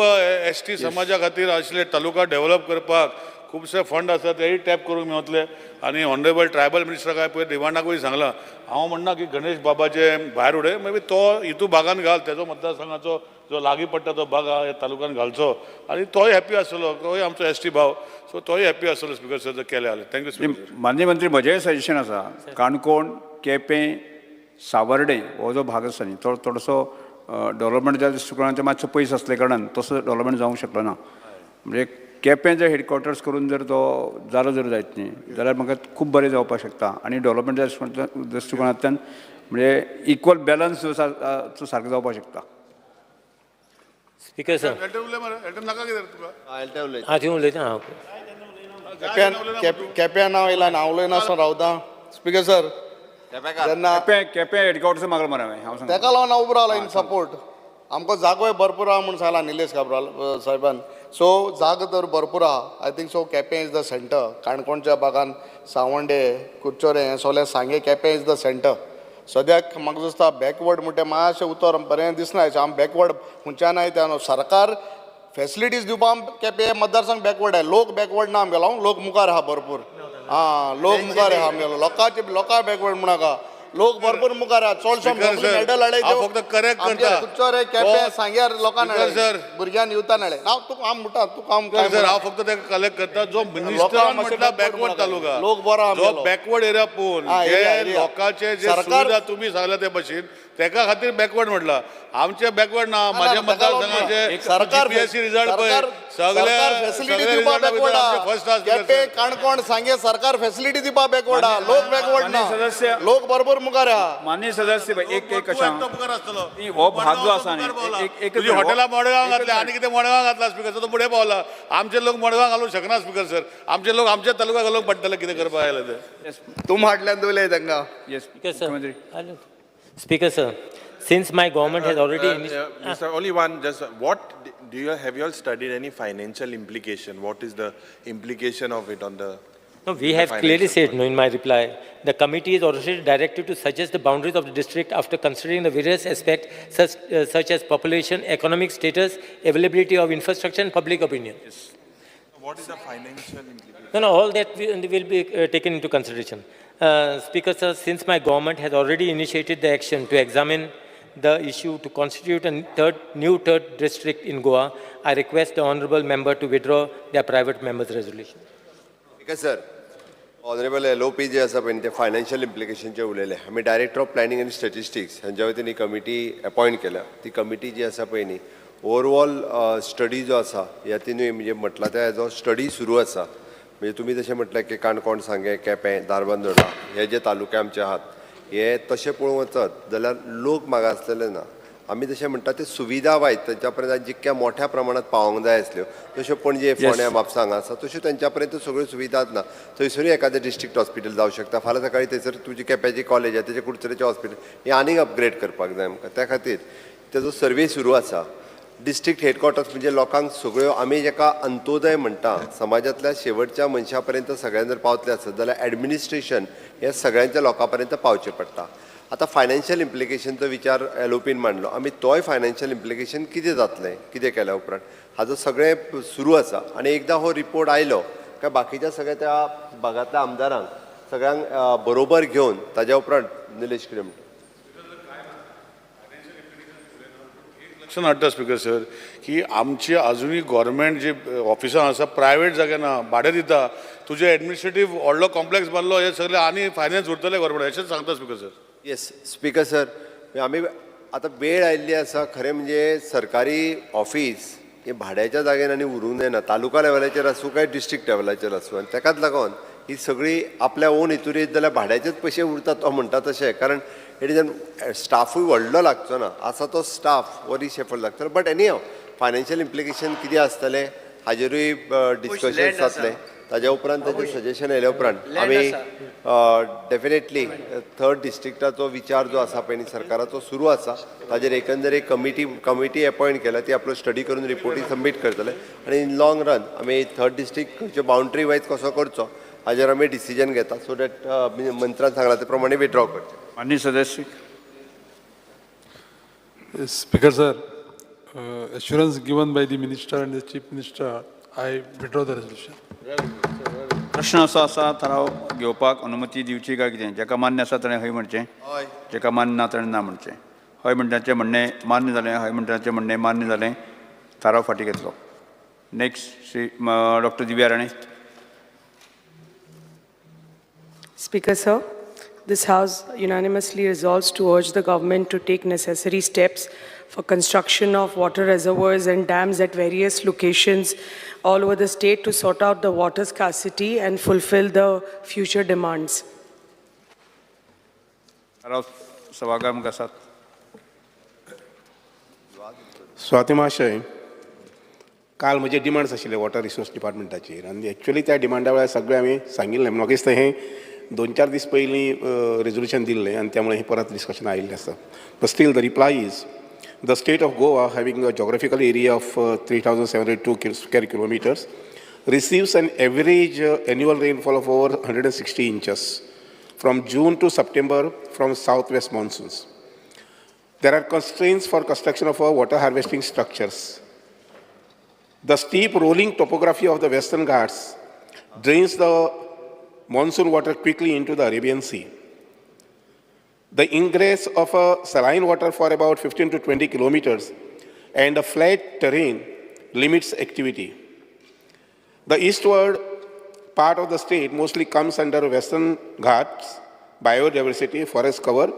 एस टी समाजा खातीर आशिल्ले तालुका डेव्हलप करपाक खुबशे फंड आसा तेय टॅप करूंक मेवतले. आनी ऑनरेबल ट्रायबल मिनिस्टराक हांवें पयर डिमांडाकूय सांगलां, हांव म्हणना की गणेश बाबाचे भायर उडय, मे बी तो हितू भागान घाल, तेजो मतदारसंघाचो जो लागीं पडटा तो भाग आहा ह्या तालुक्यान घालचो आनी तोय हॅपी आसतलो, तोय आमचो एस टी भाव, सो तोय हॅपी आसतलो स्पिकर सर जर केलें जाल्यार. Thank you speaker. माननीय मंत्री, म्हजेंय सजेशन आसा, काणकोण, केपें, सावर्डे हो जो भाग आसा न्ही तो थोडोसो डेवलपमेंटच्या दृश्टिकोणान मातसो पयस आसले कारणान तसो डेवलपमेंट जावंक शकलो ना. म्हणजे केपें जर हेडक्वॉर्टर्स करून जर तो जालो जर जायत न्ही जाल्यार म्हाका खूब बरें जावपाक शकता आनी डेवलपमेंटच्या दृश्टिकोणांतल्यान म्हणजे इक्वल बॅलन्स जो तो सारको जावपाक शकता. स्पीकर सर, हां तुवें उलयता. हां ओके. केप्यां नांव येयलां, हांव उलयनासतना रावता. स्पीकर सर, जेन्ना केपें हेडक्वॉर्टर्स मागलां मरे हांवें, तेका लागून हांव उबो रावला इन सपोर्ट. आमकां जागोय भरपूर आहा म्हूण सांगला निलेश काब्राल साहेबान, सो जागो तर भरपूर आहा. I think so Quepem is the centre. काणकोणच्या भागान सावंडे, कुडचोरें हें सगळें सांगें, केपें is the centre. सद्याक म्हाका दिसता बॅकवर्ड म्हणटा मातशें उतर बरें दिसना, आम बॅकवर्ड खंयच्यान आयता न्हू. सरकार फॅसिलिटीज दिवपा केपें मतदारसंघ बॅकवर्ड आहे. लोक बॅकवर्ड ना आमगेलो, लोक मुखार आहा भरपूर. आं, लोक मुखार आहा आमगेलो, लोकांचे लोकां बॅकवर्ड म्हणाका, लोक भरपूर मुखार आहा. चडशे मेडल हाडले. फक्त करेक्ट करता. कुचोरे केपें सांग्यार लोकांक हाडले, भुरग्यांक युथान हाडले. हांव तुका हांव म्हणटा तुका हांव सर हांव फक्त ताका कलेक्ट करता. जो मिनिस्टरान म्हटला बॅकवर्ड तालुका, लोक बरो जो बॅकवर्ड एरिया पळोवन जे लोकांचे जे सुविधा तुमी सांगल्या ते भशेन तेका खातीर बॅकवर्ड म्हटला. आमचे बॅकवर्ड ना. माझ्या मतदारसंघाचे सरकार जीपीएससी रिजल्ट पळय, सगळे फॅसिलिटी दिवपा बॅकवर्ड. केपें काणकोण सांगे सरकार फॅसिलिटी दिवपा बॅकवर्ड, लोक बॅकवर्ड ना, लोक बरोबर मुखार आहा. मान्य सदस्य एक एक कशा हो भाग जो आसा तुजी हॉटेलां मडगांव घातल्या आनी कितें मडगांव घातला स्पिकर, तो फुडें पावला. आमचे लोक मडगांव घालूंक शकना स्पिकर सर. आमचे लोक आमच्या तालुका घालूंक पडटले. कितें करपाक आयले ते तूं हाडल्यान उलय तांकां. Speaker sir, since my government has already Mr. Only one, just what do you have you all studied any financial implication? What is the implication of it on the? No, we have clearly said no in my reply. The committee is already directed to suggest the boundaries of the district after considering the various aspects such as population, economic status, availability of infrastructure and public opinion. Yes. What is the financial implication? No, no, all that will be taken into consideration. Speaker sir, since my government has already initiated the action to examine the issue to constitute a new third district in Goa, I request the honorable member to withdraw their private member's resolution. Speaker sir, honorable LOP जे आसा पळय ते financial इम्प्लिकेशनचे उलयले. आमी director of planning आनी statistics हांच्या वतीन ही committee appoint केल्या. ती कमिटी जी आसा पळय न्ही ओवरऑल स्टडी जो आसा ह्या तिनूय म्हणजे म्हटला त्या हेजो स्टडी सुरू आसा. म्हणजे तुमी जशें म्हटलें की काणकोण सांगें केपें धारबांदोडा हे जे तालुके आमचे आहात हे तशें पळोवंक वचत जाल्यार लोक मागासलेले ना. आमी जशें म्हणटा ते सुविधा वायट तांच्या पर्यंत जितक्या मोठ्या प्रमाणात पावोंक जाय आसल्यो तश्यो पणजे फोंड्या म्हापसा हांगा आसा तश्यो तांच्या पर्यंत सगळ्यो सुविधाच ना. थंयसरूय एखादें डिस्ट्रिक्ट हॉस्पिटल जावं शकता. फाल्यां सकाळी थंयसर तुजी केप्याची कॉलेज आसा तेजे कुडचडेचें हॉस्पिटल हें आनीक अपग्रेड करपाक जाय आमकां. त्या खातीर तेजो सर्वे सुरू आसा. डिस्ट्रिक्ट हेडक्वॉर्टर्स म्हणजे लोकांक सगळ्यो आमी जेका अंत्योदय म्हणटा समाजांतल्या शेवटच्या मनशा पर्यंत सगळ्यां जर पावतले आसत जाल्यार एडमिनिस्ट्रेशन हें सगळ्यांच्या लोकां पर्यंत पावचें पडटा. आतां फायनान्शियल इम्प्लिकेशनचो विचार एलओपीन मांडलो. आमी तोय फायनान्शियल इम्प्लिकेशन कितें जातलें कितें केल्या उपरांत हाजो सगळें सुरू आसा. आनी एकदां हो रिपोर्ट आयलो काय बाकीच्या सगळ्या त्या भागांतल्या आमदारांक सगळ्यांक बरोबर घेवन ताज्या उपरांत निलेश कितें म्हणटा. लक्षात हाडटा स्पिकर सर की आमची अजुनूय गव्हर्मेंट जी ऑफिसां आसा प्रायवेट जाग्यार ना, भाडें दिता. तुजें एडमिनिस्ट्रेटीव व्हडलो कॉम्प्लेक्स बांदलो हे सगळें आनी फायनान्स उरतलें गव्हर्मेंट अशेंच सांगता speaker sir. Yes speaker sir, आमी आतां वेळ आयिल्ली आसा. खरें म्हणजे सरकारी ऑफिस हे भाड्याच्या जाग्यार आनी उरूंक जायना. तालुका लेवलाचेर आसूं काय डिस्ट्रिक्ट लेवलाचेर आसूं. आनी तेकाच लागून ही सगळी आपल्या ओन हितूर येत जाल्यार भाड्याचेच पयशे उरतात तो म्हणटा तशें. कारण it is an स्टाफूय व्हडलो लागचो ना, आसा तो स्टाफ हो रिशेफल लागतलो. But any how financial implication कितें आसतलें हाजेरूय डिस्कशन जातलें. ताज्या उपरांत ताजें सजेशन आयल्या उपरांत आमी डेफिनेटली थर्ड डिस्ट्रिक्टाचो विचार जो आसा पळय न्ही सरकाराचो सुरू आसा. ताजेर एकंदर एक कमिटी अपॉयंट केल्या, ती आपलो स्टडी करून रिपोर्टी सबमीट करतले. आनी इन लॉंग रन आमी थर्ड डिस्ट्रिक्ट बाउंड्री वायज कसो करचो हाजेर आमी डिसिजन घेता. सो that मंत्रान सांगला ते प्रमाणे विड्रॉ करचें. माननीय सदस्य. Speaker sir, assurance given by the minister and the chief minister, I withdraw the resolution. प्रश्न असो आसा थाराव घेवपाक अनुमती दिवची काय कितें? जाका मान्य आसा ताणें हय म्हणचें, जाका मान्य ना ताणें ना म्हणचें. हय म्हणटाचें म्हणणें मान्य जालें, हय म्हणटाचें म्हणणें मान्य जालें, थाराव फाटीं घेतलो. Next Shri doctor Divya Rane. Speaker sir, this House unanimously resolves to urge the government to take necessary steps for construction of water reservoirs and dams at various locations all over the state to sort out the water scarcity and fulfill the future demands. सभागार आसात. स्वाती महाशय, काल म्हजे demands आशिल्ले water resource डिपार्टमेंटाचेर आनी actually त्या डिमांडा वेळार सगळें आमी सांगिल्लें. म्हाका दिसता हें 2-4 दीस पयलीं रेजोल्युशन दिल्लें आनी त्यामुळे हें परत डिस्कशन आयिल्लें आसा. But still the reply is the state of Goa having a geographical area of 3,702 square kilometres receives an average annual rainfall of over 160 inches from June to September from southwest monsoons. There are constraints for construction of our water harvesting structures. The steep rolling topography of the Western Ghats drains the monsoon water quickly into the Arabian Sea. The ingress of a saline water for about 15 to 20 kilometers and a flat terrain limits activity. The eastward part of the state mostly comes under Western Ghats biodiversity forest cover,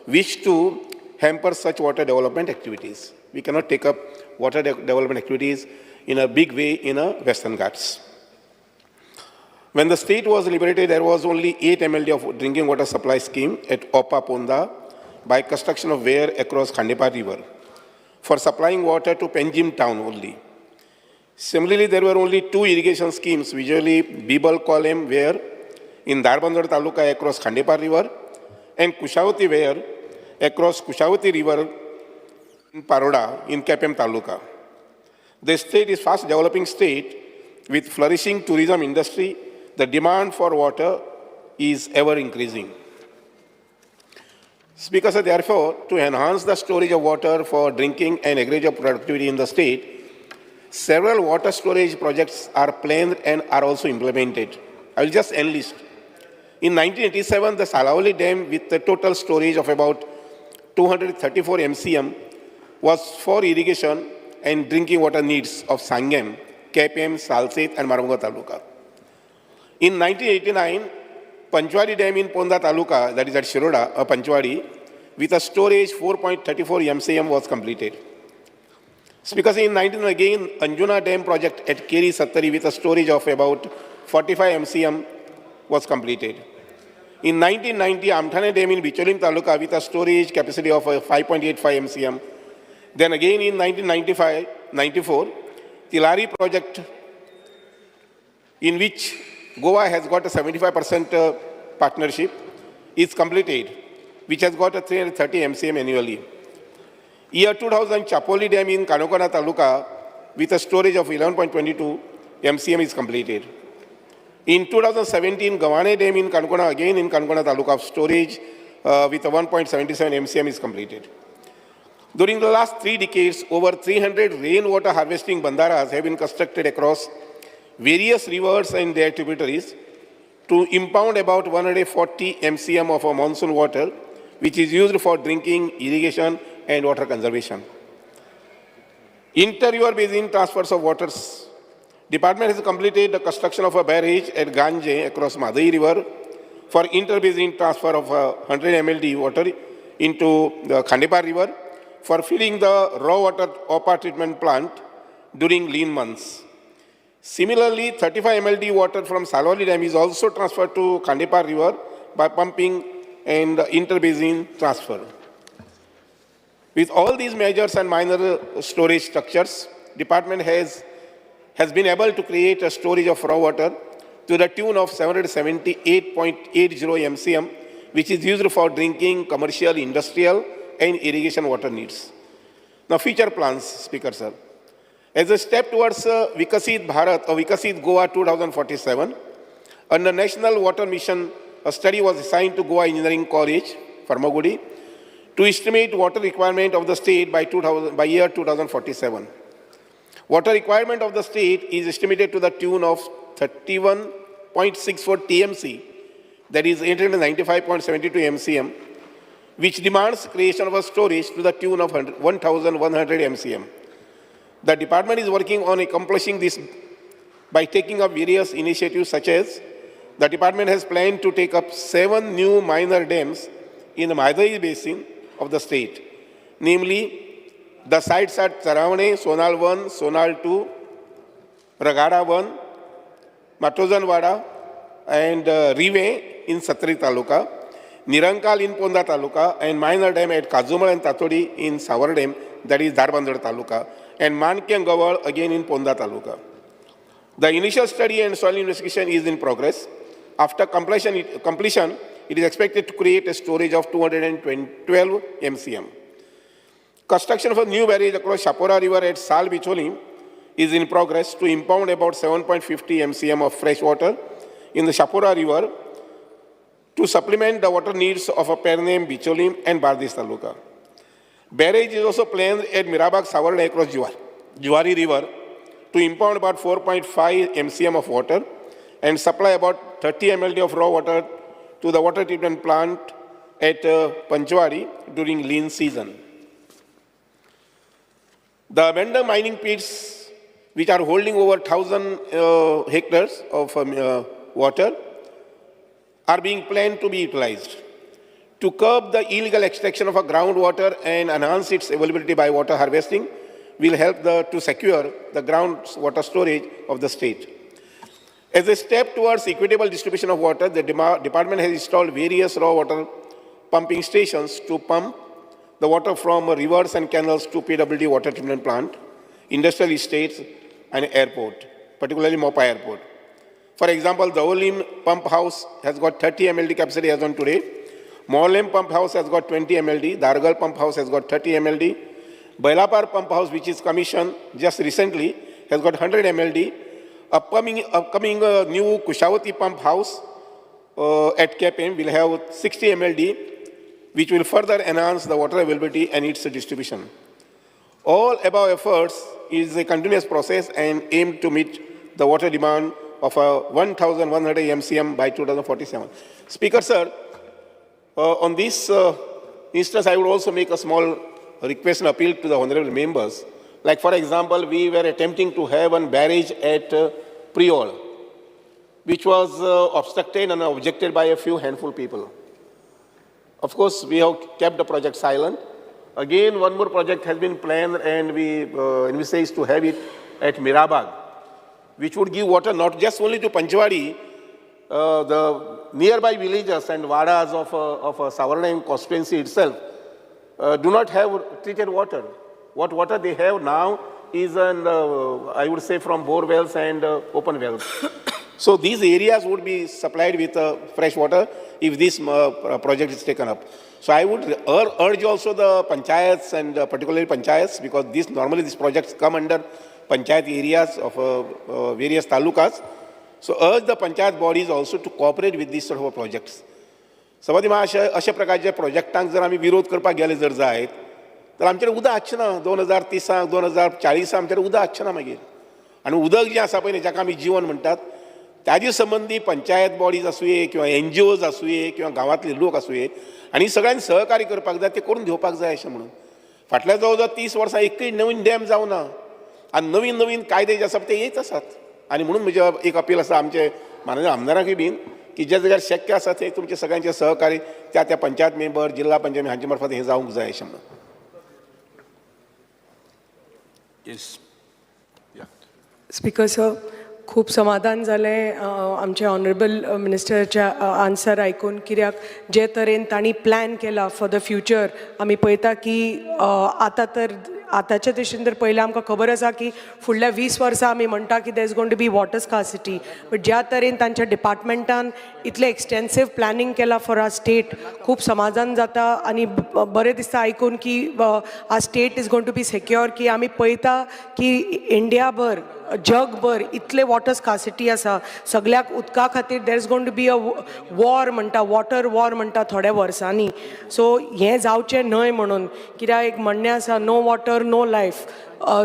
which too hampers such water development activities. We cannot take up water development activities in a big way in a Western Ghats. When the state was liberated, there was only 8 MLD of drinking water supply scheme at Opa Ponda by construction of weir across Khandepar River for supplying water to Panjim town only. Similarly, there were only 2 irrigation schemes, visually Bibal Column weir in Dharbandora Taluka across Khandepar River and Kushavati weir across Kushavati River in Paroda in Quepem Taluka. The state is fast developing state with flourishing tourism industry. The demand for water is ever increasing. Speaker, sir, therefore, to enhance the storage of water for drinking and agricultural productivity in the state, several water storage projects are planned and are also implemented. I will just enlist. In 1987, the Salaulim Dam with a total storage of about 234 MCM was for irrigation and drinking water needs of Sanguem, Quepem, Salcete and Marmugao Taluka. In 1989, Panchwadi Dam in Ponda Taluka, that is at Shiroda, Panchwadi, with a storage 4.34 MCM was completed. Because in 19 again, Anjuna Dam project at Keri Sattari with a storage of about 45 MCM was completed. In 1990, Amthane Dam in Bicholim Taluka with a storage capacity of 5.85 MCM. Then again in 1995-94, Tilari project, in which Goa has got a 75% partnership, is completed, which has got a 330 MCM annually. Year 2000, Chapoli Dam in Canacona Taluka with a storage of 11.22 MCM is completed. In 2017, Gavane Dam in Canacona, again in Canacona Taluka, of storage with a 1.77 MCM is completed. During the last 3 decades, over 300 rainwater harvesting bandharas have been constructed across various rivers and their tributaries to impound about 140 MCM of monsoon water, which is used for drinking, irrigation, and water conservation. Inter-river basin transfers of waters. Department has completed the construction of a barrage at Ganje across Madai River for inter-basin transfer of 100 MLD water into the Khandepar River for filling the raw water Opa treatment plant during lean months. Similarly, 35 MLD water from Salaulim Dam is also transferred to Khandepar River by pumping and inter-basin transfer. With all these measures and minor storage structures, department has been able to create a storage of raw water to the tune of 778.80 MCM, which is used for drinking, commercial, industrial, and irrigation water needs. Now, future plans, Speaker sir. As a step towards Vikasit Bharat or Vikasit Goa 2047, under National Water Mission, a study was assigned to Goa Engineering College, Farmagudi, to estimate water requirement of the state by year 2047. Water requirement of the state is estimated to the tune of 31.64 TMC, that is 895.72 MCM, which demands creation of a storage to the tune of 1,100 MCM. The department is working on accomplishing this by taking up various initiatives such as the department has planned to take up 7 new minor dams in the Mhadei basin of the state, namely the sites at Taravane, Sonal 1, Sonal 2, Ragada 1, Matozanwada, and Rive in Satri Taluka, Nirankal in Ponda Taluka, and minor dam at Kazumal and Tatodi in Savardem, that is Dharbandora Taluka, and Manki and Gaval again in Ponda Taluka. The initial study and soil investigation is in progress. After completion, it is expected to create a storage of 212 MCM. Construction of a new barrage across Chapora River at Sal Bicholim is in progress to impound about 7.50 MCM of fresh water in the Chapora River to supplement the water needs of a Pernem, Bicholim, and Bardis Taluka. Barrage is also planned at Mirabag Savarna across Juari River to impound about 4.5 MCM of water and supply about 30 MLD of raw water to the water treatment plant at Panchwadi during lean season. The abandoned mining pits, which are holding over 1,000 hectares of water, are being planned to be utilized. To curb the illegal extraction of a groundwater and enhance its availability by water harvesting will help to secure the groundwater storage of the state. As a step towards equitable distribution of water, the department has installed various raw water pumping stations to pump the water from rivers and canals to PWD water treatment plant, industrial estates, and airport, particularly Mopa Airport. For example, the Olim pump house has got 30 MLD capacity as on today. Morlem pump house has got 20 MLD. Dargal pump house has got 30 MLD. Bailapar pump house, which is commissioned just recently, has got 100 MLD. Upcoming new Kushavati pump house at KPM will have 60 MLD, which will further enhance the water availability and its distribution. All above efforts is a continuous process and aim to meet the water demand of 1,100 MCM by 2047. Speaker, sir, on this instance, I would also make a small request and appeal to the honorable members. Like, for example, we were attempting to have a barrage at Priol, which was obstructed and objected by a few handful people. Of course, we have kept the project silent. Again, one more project has been planned and we envisage to have it at Mirabag, which would give water not just only to Panchwadi, the nearby villages and wadas of Savarna constituency itself do not have treated water. What water they have now is, I would say, from bore wells and open wells. So these areas would be supplied with fresh water if this project is taken up. So I would urge also the panchayats and particularly panchayats, because normally these projects come under panchayat areas of various talukas. So urge the panchayat bodies also to cooperate with these sort of projects. सभापती महाशय, अशा प्रकारच्या प्रोजेक्टांक जर आमी विरोध करपाक गेले जर जायत तर आमचेर उदक आसचें ना. 2030 2040 आमचेर उदक आसचें ना मागीर. आनी उदक जें आसा पळय न्ही, जाका आमी जीवन म्हणटात, ताजे संबंदी पंचायत बॉडीज आसुये किंवा एनजीओज आसुये किंवा गांवांतले लोक आसुये आनी सगळ्यांनी सहकार्य करपाक जाय, ते करून घेवपाक जाय अशें म्हणून. फाटल्या जवळ जवळ 30 वर्सां एकूय नवीन डॅम जावना आनी नवीन नवीन कायदे जे आसा ते येत आसात. आनी म्हणून म्हजें एक अपील आसा आमचे माननीय आमदारांकूय बीन की ज्या जाग्यार शक्य आसा ते तुमचे सगळ्यांचे सहकार्य त्या त्या पंचायत मेंबर, जिल्हा पंचायत हांचे मार्फत हें जावंक जाय अशें म्हणून. Yes. Speaker sir, खूब समाधान जालें आमचे ऑनरेबल मिनिस्टरच्या आन्सर आयकून, कित्याक जे तरेन तांणी प्लॅन केला फॉर the future, आमी पळयता की आतां तर आतांच्या दिशेन तर पयलें आमकां खबर आसा की फुडल्या 20 वर्सां आमी म्हणटा की there is going to be water scarcity, but ज्या तरेन तांच्या डिपार्टमेंटान इतलें एक्सटेन्सीव प्लॅनिंग केलां फॉर our state, खूब समाधान जाता आनी बरें दिसता आयकून की our state is going to be secure. की आमी पळयता की इंडियाभर जगभर इतले वॉटर स्कासिटी आसा, सगळ्याक उदका खातीर there is going to be a war म्हणटा, वॉटर वॉर म्हणटा थोड्या वर्सांनी. सो हें जावचें न्हय म्हणून, कित्याक एक म्हणणें आसा, no water no life,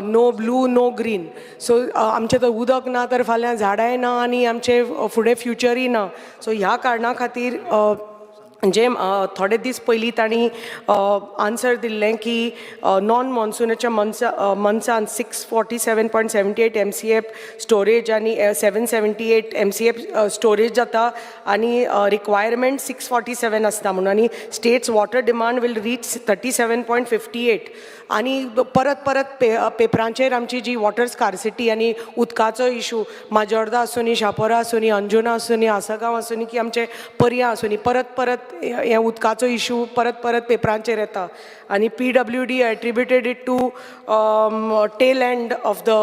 no blue no green. So आमचें तर उदक ना तर फाल्यां झाडांय ना आनी आमचें फुडें फ्युचरूय ना. सो ह्या कारणा खातीर जे थोडे दीस पयलीं तांणी आन्सर दिल्लें की नॉन मॉन्सुनाच्या मंथ्सान 647.78 MCF storage आनी 778 MCF storage जाता आनी रिक्वायरमेंट 647 आसता म्हणून, आनी state's water demand will reach 37.58. आनी परत परत पेपरांचेर आमची जी वॉटर स्कार्सिटी आनी उदकाचो इशू, माजोर्दा आसूनी, शापोरा आसूनी, अंजुना आसूनी, आसगांव आसूनी की आमचे पर्या आसूनी, परत परत हे उदकाचो इशू परत परत पेपरांचेर येता. आनी PWD attributed it to tail end of the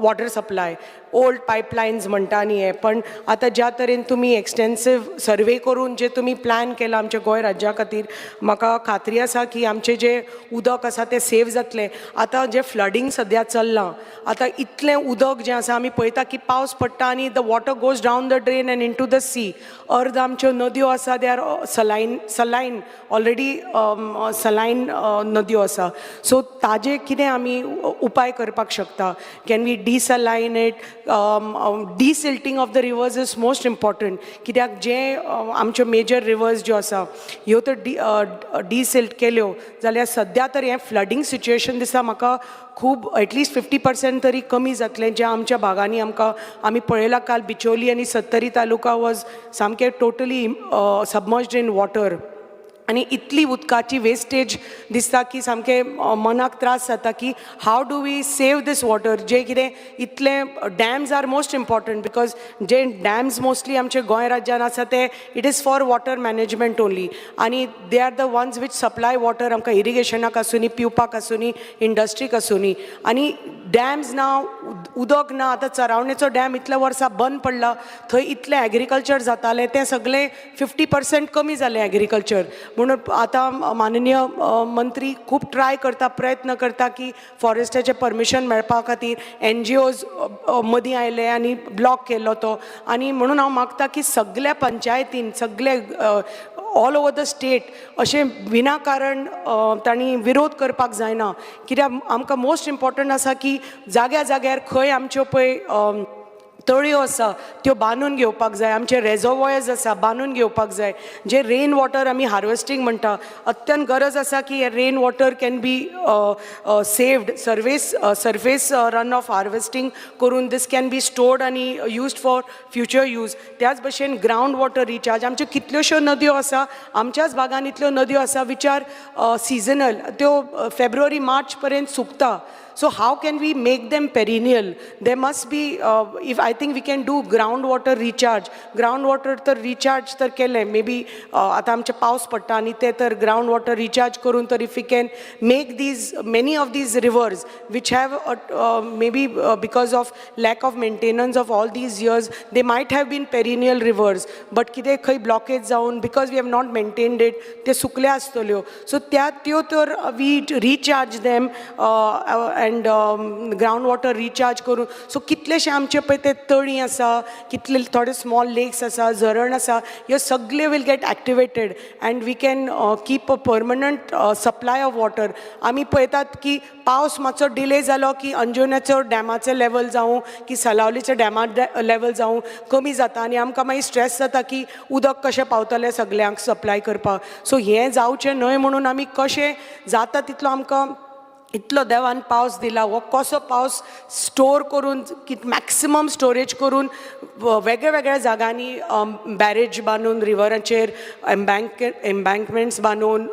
water supply. Old pipelines म्हणटा आनी हें, पण आतां ज्या तरेन तुमी एक्सटेन्सीव सर्वे करून जे तुमी प्लॅन केला आमच्या गोंय राज्या खातीर, म्हाका खात्री आसा की आमचें जें उदक आसा तें सेव जातलें. आतां जें फ्लडींग सद्या चल्लां, आतां इतलें उदक जें आसा, आमी पळयता की पावस पडटा आनी the water goes down the drain and into the sea. अर्द आमच्यो नदयो आसा, they are saline already, saline नदयो आसा. सो ताजे कितें आमी उपाय करपाक शकता? Can we desaline it? Desilting of the rivers is most important, कित्याक जे आमच्यो मेजर रिवर्स ज्यो आसा, ह्यो तर डिसिल्ट केल्यो जाल्यार सद्या तर हें फ्लडींग सिच्युएशन दिसता म्हाका खूब, एटलिस्ट 50% तरी कमी जातलें. ज्या आमच्या भागांनी आमकां आमी पळयलां, काल बिचोली आनी सत्तरी तालुका वॉज सामकें टोटली सबमर्ज्ड इन वॉटर आनी इतली उदकाची वेस्टेज दिसता की सामकें मनाक त्रास जाता की how do we save this water. जे कितें इतलें dams are most important, because J dams mostly आमचे गोंय राज्यान आसा ते it is for water management only आनी they are the ones which supply water आमकां, इरिगेशनाक आसूनी, पिवपाक आसूनी, इंडस्ट्रीक आसूनी. आनी डॅम्स ना, उदक ना. आतां चरावणेचो डॅम इतल्या वर्सां बंद पडला, थंय इतलें एग्रीकल्चर जातालें, तें सगळें 50% कमी जालें एग्रीकल्चर. म्हणून आतां माननीय मंत्री खूब ट्राय करता, प्रयत्न करता की फॉरेस्टाचें परमिशन मेळपा खातीर. एनजीओज मदीं आयले आनी ब्लॉक केल्लो तो. आनी म्हणून हांव मागता की सगल्या पंचायतीन, सगले ऑल ओवर the state अशें विनाकारण तांणी विरोध करपाक जायना, कित्याक आमकां मोस्ट इम्पॉर्टंट आसा की जाग्या जाग्यार खंय आमच्यो पळय तळयो आसा त्यो बांदून घेवपाक जाय, आमचे रेजोवॉयर्स आसा बांदून घेवपाक जाय. जे रेन वॉटर आमी हार्वेस्टींग म्हणटा, अत्यंत गरज आसा की हे rain water can be saved. Surface run off harvesting करून this can be stored आनी युज्ड फॉर फ्युचर यूज. त्याच भशेन ग्रावंड वॉटर रिचार्ज. आमच्यो कितल्योश्यो नदयो आसा, आमच्याच भागान इतल्यो नदयो आसा which are seasonal, त्यो फेब्रुवारी मार्च पर्यंत सुकता. So how can we make them perennial? There must be, if I think we can do groundwater recharge. Groundwater तर recharge तर केलें, maybe आतां आमचे पावस पडटा आनी ते तर ground water recharge करून तर if we can make these many of these rivers which have maybe because of lack of maintenance of all these years, they might have been perennial rivers, but कितें खंय blockage जावन, because we have not maintained it, ते सुकल्या आसतल्यो. So त्या त्यो तर we recharge them and ground water recharge करून, so कितलेशे आमचे पळय ते तळी आसा, कितले थोडे स्मॉल लेक्स आसा, झरण आसा, ह्यो सगळे will get activated and we can keep a permanent supply of water. आमी पळयतात की पावस मातसो डिले जालो की अंजुण्याचो डॅमाचो लेवल जावं की सलावलीचो डॅमा लेवल जावं, कमी जाता आनी आमकां मागीर स्ट्रेस जाता की उदक कशें पावतलें सगल्यांक सप्लाय करपाक. सो हें जावचें न्हय म्हणून आमी कशें जाता तितलो, आमकां इतलो देवान पावस दिला, हो कसो पावस स्टोर करून, मॅक्सिमम स्टोरेज करून, वेगळ्या वेगळ्या जागांनी बॅरेज बांदून, रिवराचेर एम्बँकमेंट्स बांदून,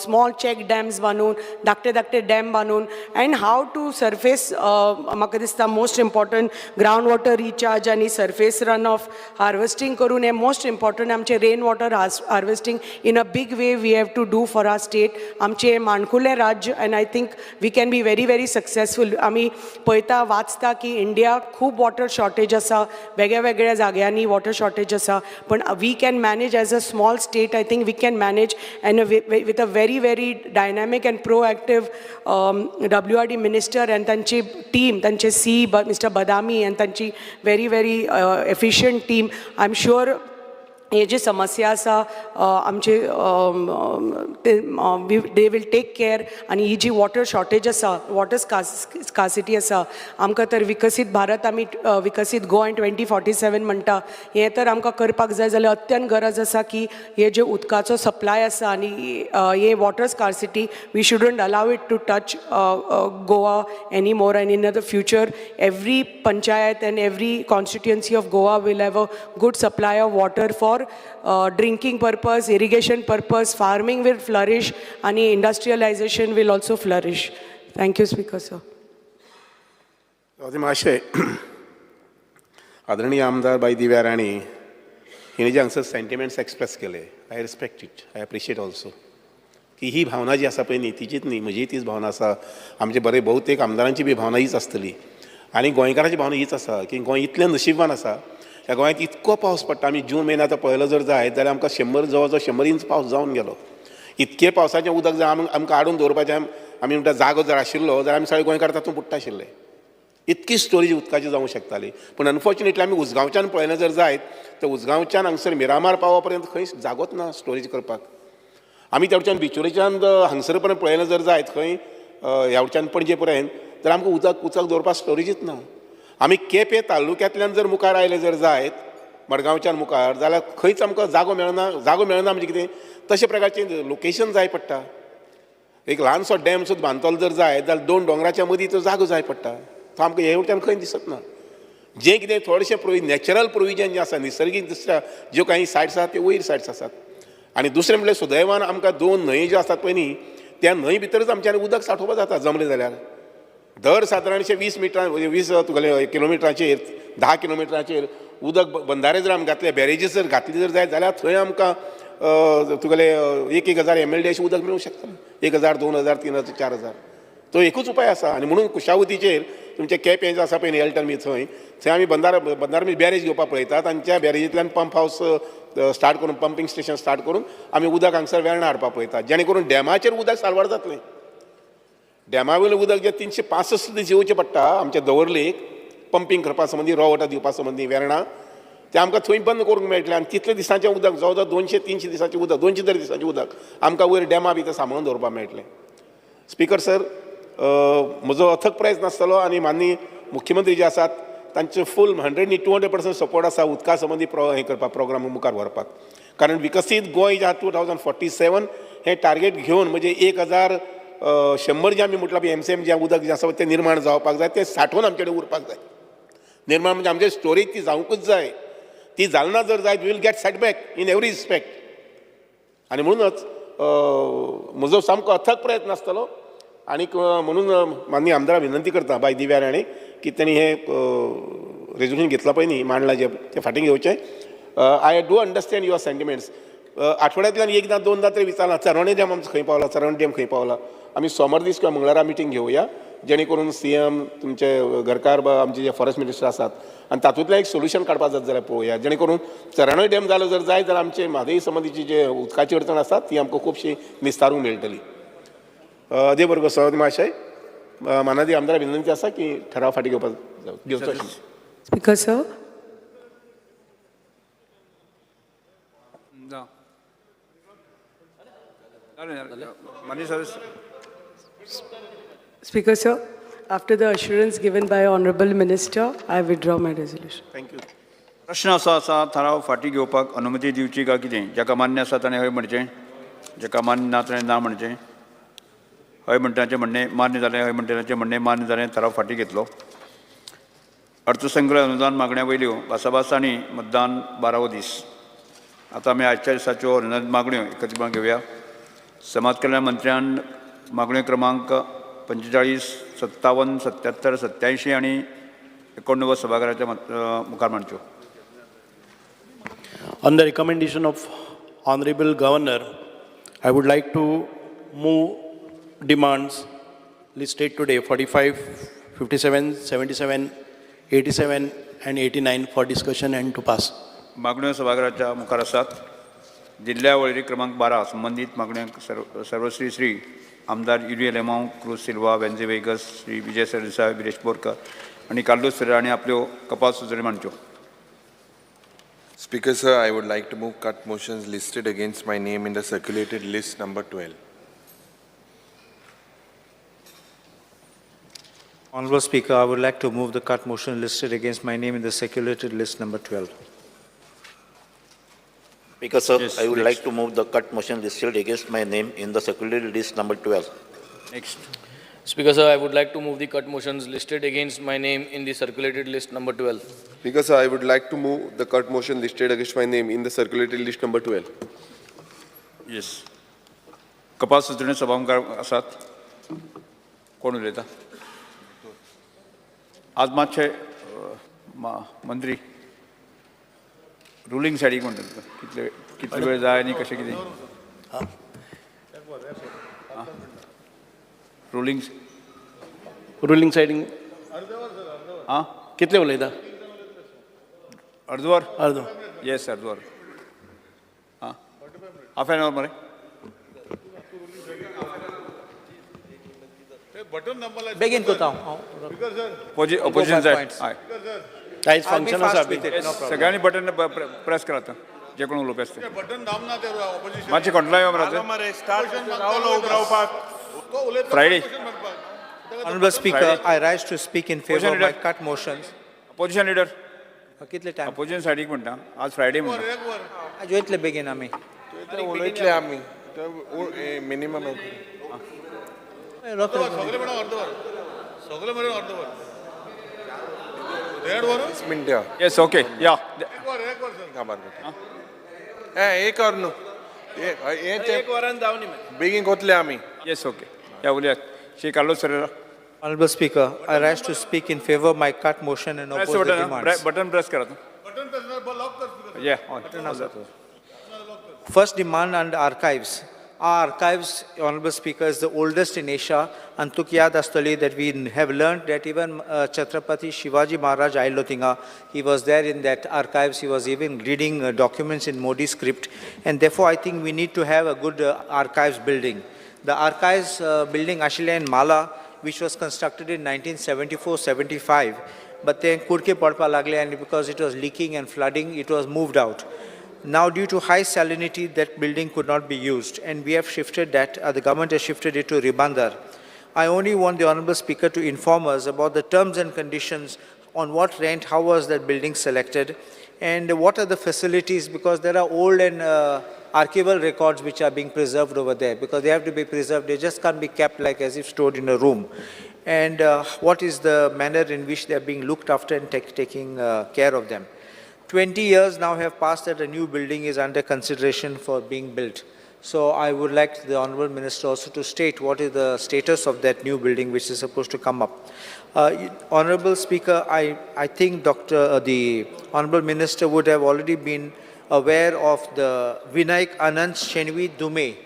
स्मॉल चॅक डॅम्स बांदून, धाकटे धाकटे डॅम बांदून, अँड how to surface, म्हाका दिसता most important ground water recharge आनी सरफेस रन ऑफ हार्वेस्टींग करून हें मोस्ट इम्पॉर्टंट आमचें rain water harvesting in a big way we have to do for our state. आमचें माणकुलें राज्य and I think we can be very very successful. आमी पळयता, वाचता की इंडिया खूब वॉटर शॉर्टेज आसा, वेगळ्या वेगळ्या जाग्यांनी वॉटर शॉर्टेज आसा, पण we can manage as a small state. I think we can manage, and with a very very dynamic and proactive WRD minister and तांची टीम, तांचे सी मिस्टर बदामी आनी तांची very very efficient team, I am sure हे जी समस्या आसा आमचे ते they will take care. आनी ही जी वॉटर शॉर्टेज आसा, वॉटर स्कासिटी आसा, आमकां तर विकसीत भारत, आमी विकसीत गोंय 2047 म्हणटा, हें तर आमकां करपाक जाय जाल्यार अत्यंत गरज आसा की हे जे उदकाचो सप्लाय आसा आनी हे water scarcity, we shouldn't allow it to touch Goa any more, and in the future every panchayat and every constituency of Goa will have a good supply of water for drinking purpose, irrigation purpose, farming will flourish and industrialization will also flourish. Thank you, Speaker, sir. Swati महाशय, आदरणीय आमदार बाई दिव्या राणे हिणे जे हांगसर sentiments express केले, I respect it, I appreciate also की ही भावना जी आसा पळय न्ही, तिचीच न्ही, म्हजीय तीच भावना आसा. आमचे बरे बहुतेक आमदारांची बी भावना हीच आसतली. आनी गोंयकाराची भावना हीच आसा की गोंय इतलें नशिबवान आसा, ह्या गोंयांत इतको पावस पडटा. आमी जून म्हयनो आतां पळयलो जर जायत जाल्यार आमकां 100 जवळ जवळ 100 इंच पावस जावन गेलो. इतके पावसाचें उदक जर आमकां हाडून दवरपाचें आमी म्हणटा जागो जर आशिल्लो जाल्यार आमी सगळे गोंयकार तातूंत बुडटा आशिल्ले. इतकी स्टोरेज उदकाची जावंक शकताली. पूण अनफॉर्च्युनेटली आमी उजगांवच्यान पळयलें जर जायत तर उजगांवच्यान हांगसर मिरामार पावो पर्यंत खंय जागोच ना स्टोरेज करपाक. आमी तेवच्यान बिचोलेच्यान हांगसर पर्यंत पळयलें जर जायत खंय ह्या वटच्यान पणजे पर्यंत तर आमकां उदक दवरपाक स्टोरेजीच ना. आमी केपें तालुक्यांतल्यान जर मुखार आयले जर जायत मडगांवच्यान मुखार जाल्यार खंयच आमकां जागो मेळना. जागो मेळना म्हणजे कितें, तशे प्रकारचें लोकेशन जाय पडटा. एक ल्हानसो डॅम सुद्दां बांदतलो जर जायत जाल्यार 2 दोंगराच्या मदीं तो जागो जाय पडटा. तो आमकां हे वटेन खंय दिसत ना. जें कितें थोडेशें नॅचरल प्रोविजन जें आसा निसर्गीक दुसऱ्या ज्यो काही सायट्स आसात त्यो वयर सायट्स आसात. आनी दुसरें म्हणल्यार सुदैवान आमकां 2 न्हंय ज्यो आसात पळय न्ही त्या न्हंय भितरच आमच्यान उदक सांठोवपाक जाता जमलें जाल्यार. दर सादारणशें 20 मिटरां 20 तुगेले किलोमिटराचेर 10 किलोमिटराचेर उदक बंधारे जर आमी घातले, बॅरेजीस जर घातले जर जायत जाल्यार थंय आमकां तुगेले 1,000 MLD अशें उदक मेळूंक शकता. 1,000, 2,000, 3,000, 4,000. तो एकूच उपाय आसा. आनी म्हणून कुशावतीचेर तुमचें केपें जें आसा पळय न्ही एल्टन बी थंय थंय आमी बंधारे बॅरेज घेवपाक पळयतात आनी त्या बॅरेजींतल्यान पंप हावस स्टार्ट करून पंपींग स्टेशन स्टार्ट करून आमी उदक हांगसर वेर्णा हाडपाक पळयतात, जेणे करून डॅमाचेर उदक साल्वार जातलें. डॅमा वयलें उदक जें 365 दीस येवचें पडटा आमच्या दवर्लेक पंपींग करपा संबंदी, रॉ वॉटर दिवपा संबंदी वेर्णा, तें आमकां थंय बंद करूंक मेळटलें. आनी तितले दिसांचें उदक जवळ जवळ 200-300 दिसांचें उदक, 200 तरी दिसांचें उदक आमकां वयर डॅमा भितर सांबाळून दवरपाक मेळटलें. स्पीकर सर, म्हजो अथक प्रयत्न आसतलो आनी माननीय मुख्यमंत्री जे आसात तांचे फूल 100 न्ही 200% सपोर्ट आसा उदका संबंदी हें करपाक, प्रोग्राम मुखार व्हरपाक. कारण विकसीत गोंय जे आहा 2047 हें टार्गेट घेवन म्हणजे 1,100 जें आमी म्हटलां पळय MCM जें उदक जें आसा तें निर्माण जावपाक जाय, तें सांठोवन आमचे कडेन उरपाक जाय. निर्माण म्हणजे आमचे स्टोरेज ती जावंकूच जाय. ती जालना ना जर जायत will get setback in every respect. आनी म्हणूनच म्हजो सामको अथक प्रयत्न आसतलो. आनीक म्हणून माननीय आमदारा विनंती करता बाय दिव्या राणे की तेणी हें रेजोल्युशन घेतलां पळय न्ही, मांडलां जें तें फाटीं घेवचें. I do understand your sentiments. आठवड्यांतल्यान एकदां दोनदां तरी विचारलां चरवणे डॅम आमचो खंय पावला, चरवणे डॅम खंय पावला. आमी सोमार दीस किंवा मंगळारा मिटींग घेवया जेणे करून CM तुमचे घरकार आमचे जे फॉरेस्ट मिनिस्टर आसात आनी तातूंतल्यान एक सोल्युशन काडपाक जात जाल्यार पळोवया, जेणे करून चरवणे डॅम जालो जर जायत जाल्यार आमचे म्हादई संबंदीची जे उदकाची अडचण आसा ती आमकां खुबशी निस्तारूंक मेळटली. देव बरो सभापती महाशय, मानादी आमदारा विनंती आसा की ठराव फाटीं घेवपाक घेवचो. Speaker sir, Speaker sir, after the assurance given by Honorable Minister, I withdraw my resolution. Thank you. प्रश्न असो आसा, थाराव फाटीं घेवपाक अनुमती दिवची काय कितें? जाका मान्य आसा ताणें हय म्हणचें, जाका मान्य ना ताणें ना म्हणचें. हय म्हणटाचें म्हणणें मान्य जालें, हय म्हणटाचें म्हणणें मान्य जालें, थाराव फाटीं घेतलो. अर्थसंकल्प अनुदान मागण्या वयल्यो भासाभास आनी मतदान 12वो दीस. आतां आमी आयच्या दिसाच्यो अनुदान मागण्यो एकत्रीपणान घेवया. समाज कल्याण मंत्र्यान मागण्यो क्रमांक 45, 57, 77, 87 आनी 89 सभाघराच्या मुखार मांडच्यो. On the recommendation of Honorable Governor, I would like to move demands listed today 45, 57, 77, 87 and 89 for discussion and to pass. मागण्यो सभाघराच्या मुखार आसात. जिल्ल्या वळेरी क्रमांक 12 संबंदीत मागण्यांक सर्वश्री श्री आमदार युरी आलेमांव, क्रूज सिल्वा, वेन्झी वेगस, श्री विजय सरदेसाय, विरेश बोरकर आनी कार्लूस फेरेरा हांणी आपल्यो कपास सुचोवण्यो मांडच्यो. Speaker sir, I would like to move cut motions listed against my name in the circulated list number 12. Honorable Speaker, I would like to move the cut motion listed against my name in the circulated list number 12. Speaker sir, Yes, I would next. like to move the cut motion listed against my name in the circulated list number 12. Next. Speaker sir, I would like to move the cut motions listed against my name in the circulated list number 12. Speaker sir, I would like to move the cut motion listed against my name in the circulated list number 12. Yes. कपास सुचोवण्यो सभा मुखार आसात. कोण उलयता? आज मातशें मंत्री रुलींग सायडीक म्हणटा तुका कितले कितले वेळ जाय आनी कशें कितें? रुलींग रुलींग सायडींग आं कितले उलयता? अर्दवर. अर्दो. येस, अर्दवर. आं, हाफ एन our मरे. बेगीन करता हांव. Opposition side. हय. आयज फंक्शन आसा. सगळ्यांनी बटन प्रेस करात, जे कोण उलोवपी आसता. मातशें कंट्रोल यो मरे. Friday. Honorable Speaker, I rise to speak in favor of my cut motions. Opposition leader. कितले टायम? अपोजिशन सायडीक म्हणटा, आज फ्रायडे म्हणटा. आज वयतले बेगीन आमी. उलयतले आमी मिनिमम. सगळे मेळून अर्द वर, सगळे मेळून अर्द वर, देड वर. मिनटां. येस, ओके, या. एक वर, एक वर सर. काबार ए एक वर न्हू, एक वरान जावनी. बेगीन कोतले आमी. येस, ओके, या, उलयात. Shri Carlos Ferreira. Honorable Speaker, I rise to speak in favor of my cut motion and press oppose the button. Demands. Button press करात. बटन प्रेस लॉक कर. या. First demand and archives. Our archives, Honorable Speaker, is the oldest in Asia. And तुका याद आसतली that we have learned that even Chhatrapati Shivaji Maharaj आयलो थिंगा, he was there in that archives, he was even reading documents in Modi script. And therefore, I think we need to have a good archives building. The archives building आशिल्लें in Mala, which was constructed in 1974-75, but then कुडके पडपा लागले and because it was leaking and flooding, it was moved out. Now, due to high salinity, that building could not be used, and we have shifted that, the government has shifted it to Ribandar. I only want the Honorable Speaker to inform us about the terms and conditions, on what rent, how was that building selected, and what are the facilities, because there are old and archival records which are being preserved over there, because they have to be preserved, they just can't be kept like as if stored in a room. And what is the manner in which they are being looked after and taking care of them. 20 years now have passed that a new building is under consideration for being built. So I would like the Honorable Minister also to state what is the status of that new building which is supposed to come up. Honorable Speaker, I think the Honorable Minister would have already been aware of the Vinayak Anand Shenvi Dume,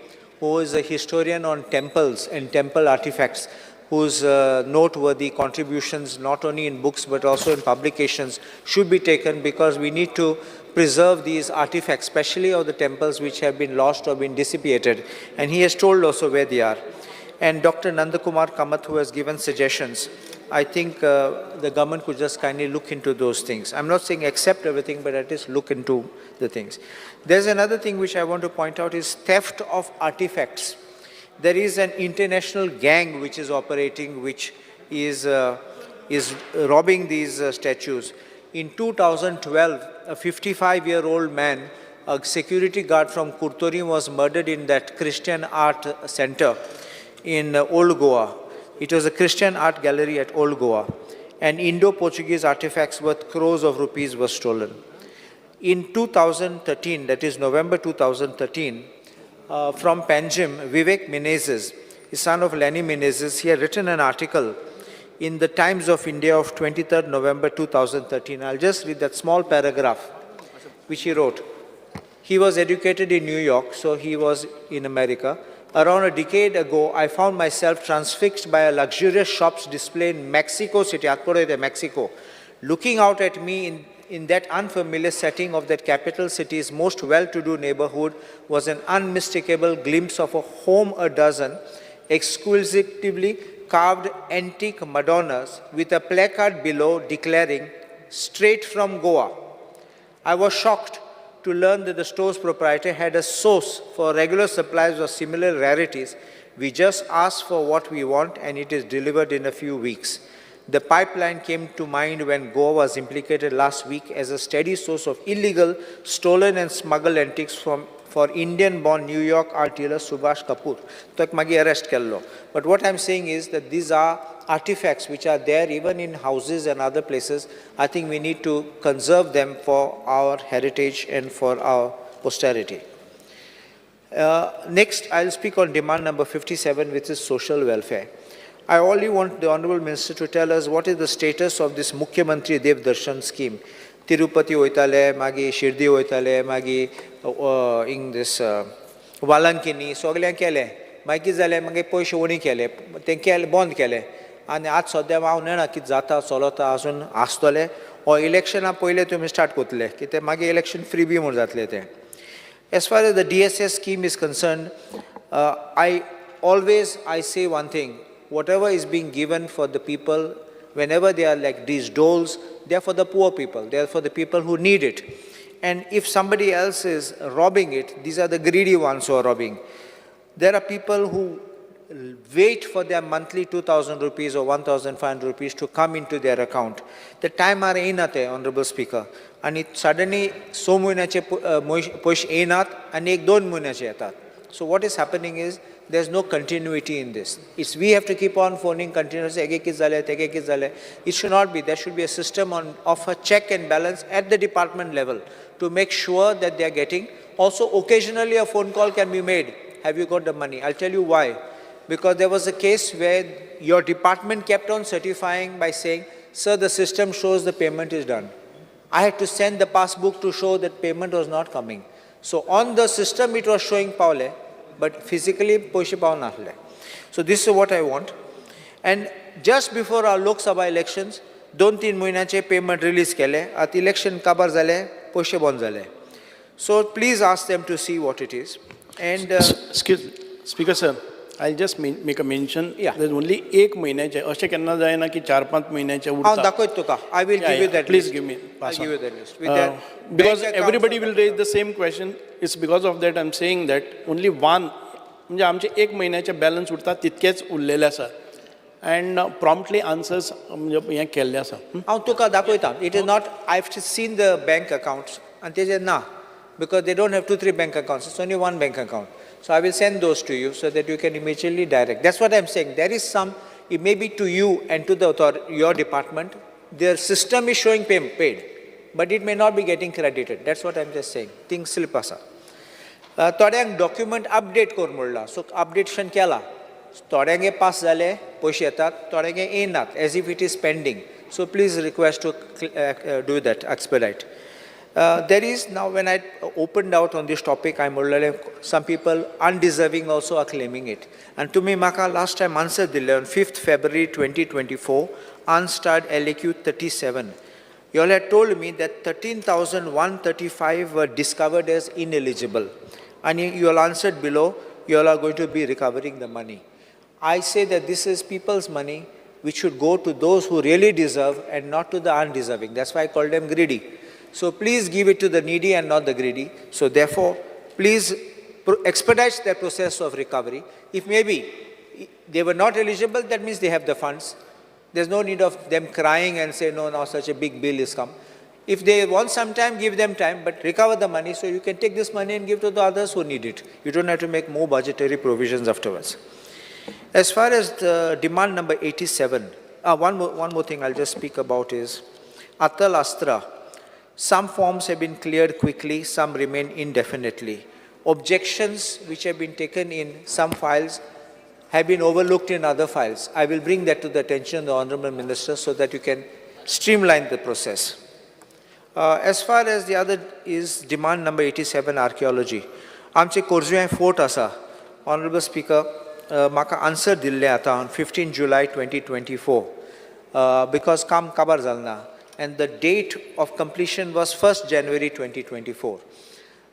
who is a historian on temples and temple artifacts, whose noteworthy contributions not only in books but also in publications should be taken, because we need to preserve these artifacts, especially of the temples which have been lost or been dissipated. And he has told also where they are. And Dr. Nandakumar Kamath, who has given suggestions, I think the government could just kindly look into those things. I'm not saying accept everything, but at least look into the things. There's another thing which I want to point out is theft of artifacts. There is an international gang which is operating, which is robbing these statues. In 2012, a 55-year-old man, a security guard from Curtorim, was murdered in that Christian art center in Old Goa. It was a Christian art gallery at Old Goa. And Indo-Portuguese artifacts worth crores of rupees were stolen. In 2013, that is November 2013, from Panjim, Vivek Menezes, the son of Lenny Menezes, he had written an article in the Times of India of 23rd November 2013. I'll just read that small paragraph which he wrote. He was educated in New York, so he was in America. Around a decade ago, I found myself transfixed by a luxurious shop's display in Mexico City, Mexico. Looking out at me in that unfamiliar setting of that capital city's most well-to-do neighborhood was an unmistakable glimpse of a home a dozen exquisitely carved antique Madonnas with a placard below declaring, "Straight from Goa." I was shocked to learn that the store's proprietor had a source for regular supplies of similar rarities. We just ask for what we want and it is delivered in a few weeks. The pipeline came to mind when Goa was implicated last week as a steady source of illegal, stolen and smuggled antiques for Indian-born New York art dealer Subhash Kapoor. तो एक मागीर arrest केल्लो. But what I'm saying is that these are artifacts which are there even in houses and other places. I think we need to conserve them for our heritage and for our posterity. Next, I'll speak on demand number 57, which is social welfare. I only want the Honorable Minister to tell us what is the status of this Mukhyamantri Dev Darshan scheme. Tirupati वयताले, मागीर शिर्डी वयताले, मागीर इंग दीस वालंकिनी, सगळ्यांक केलें. मागीर कितें जालें, मागीर पयशे उणी केले, तें केलें, बंद केलें. आनी आज सद्या हांव नेणा कितें जाता चलता अजून आसतलें ओ इलेक्शना पयलें तुमी स्टार्ट करतले कितें मागीर इलेक्शन फ्री बी म्हूण जातलें तें. As far as the DSS scheme is concerned, I say one thing, whatever is being given for the people, whenever they are like these doles, they are for the poor people, they are for the people who need it. And if somebody else is robbing it, these are the greedy ones who are robbing. There are people who wait for their monthly 2,000 rupees or 1,500 rupees to come into their account. The time are येयना ते, Honorable Speaker. आनी suddenly 6 म्हयन्याचे पयशे येयनात आनी एक 2 म्हयन्याचे येतात. So what is happening is there is no continuity in this. It's we have to keep on phoning continuously, हेगे कितें जालें, तेगे कितें जालें. It should not be. There should be a system of a check and balance at the department level to make sure that they are getting. Also, occasionally a phone call can be made. Have you got the money? I'll tell you why. Because there was a case where your department kept on certifying by saying, sir, the system shows the payment is done. I had to send the passbook to show that payment was not coming. So on the system it was showing pavle, but physically paise pav nahle. So this is what I want. And just before our Lok Sabha elections, 2-3 म्हयन्याचे payment release केले. आतां election काबार जाले, पयशे बंद जाले. So please ask them to see what it is. And Excuse me, Speaker sir, I'll just make a mention. Yeah. There's only एक म्हयन्याचे, अशें केन्ना जायना की 4-5 म्हयन्याचे हांव उरता. दाखयत तुका. I will give you that Please list. give me. I'll give you that list. With that Because bank accounts everybody are will raise the same question. It's because of that I'm saying that only one, म्हणजे आमचे एक म्हयन्याचे balance उरता तितकेच उरलेले आसा. And promptly answers म्हणजे हें केल्लें आसा. हांव तुका दाखयता. It is not, I've seen the bank accounts आनी तेजेर ना, because they don't have 2-3 bank accounts. It's only one bank account. So I will send those to you so that you can immediately direct. That's what I'm saying. There is some, it may be to you and to the authority, your department, their system is showing paid, but it may not be getting credited. That's what I'm just saying. Things slip asa. थोड्यांक document update कर म्हणला, so updation केला. थोड्यांगे pass जाले, पयशे येतात, थोड्यांगे येयनात, as if it is pending. So please request to do that, expedite. There is now, when I opened out on this topic, I म्हणलेलें some people undeserving also are claiming it. And to me, म्हाका last time answer दिल्लें on 5th February 2024, unstarred LAQ 37. You all had told me that 13,135 were discovered as ineligible. And you all answered below, you all are going to be recovering the money. I say that this is people's money, which should go to those who really deserve and not to the undeserving. That's why I call them greedy. So please give it to the needy and not the greedy. So therefore, please expedite the process of recovery. If maybe they were not eligible, that means they have the funds. There's no need of them crying and say, no, now such a big bill is come. If they want some time, give them time, but recover the money so you can take this money and give to the others who need it. You don't have to make more budgetary provisions afterwards. As far as the demand number 87, one more thing I'll just speak about is Atal Astra. Some forms have been cleared quickly, some remain indefinitely. Objections which have been taken in some files have been overlooked in other files. I will bring that to the attention of the Honorable Minister so that you can streamline the process. As far as the other is demand number 87, archaeology. आमचे कोरजुंवें fort आसा. Honorable Speaker, म्हाका answer दिल्लें आतां on 15 July 2024, because काम काबार जालें ना. And the date of completion was 1st January 2024.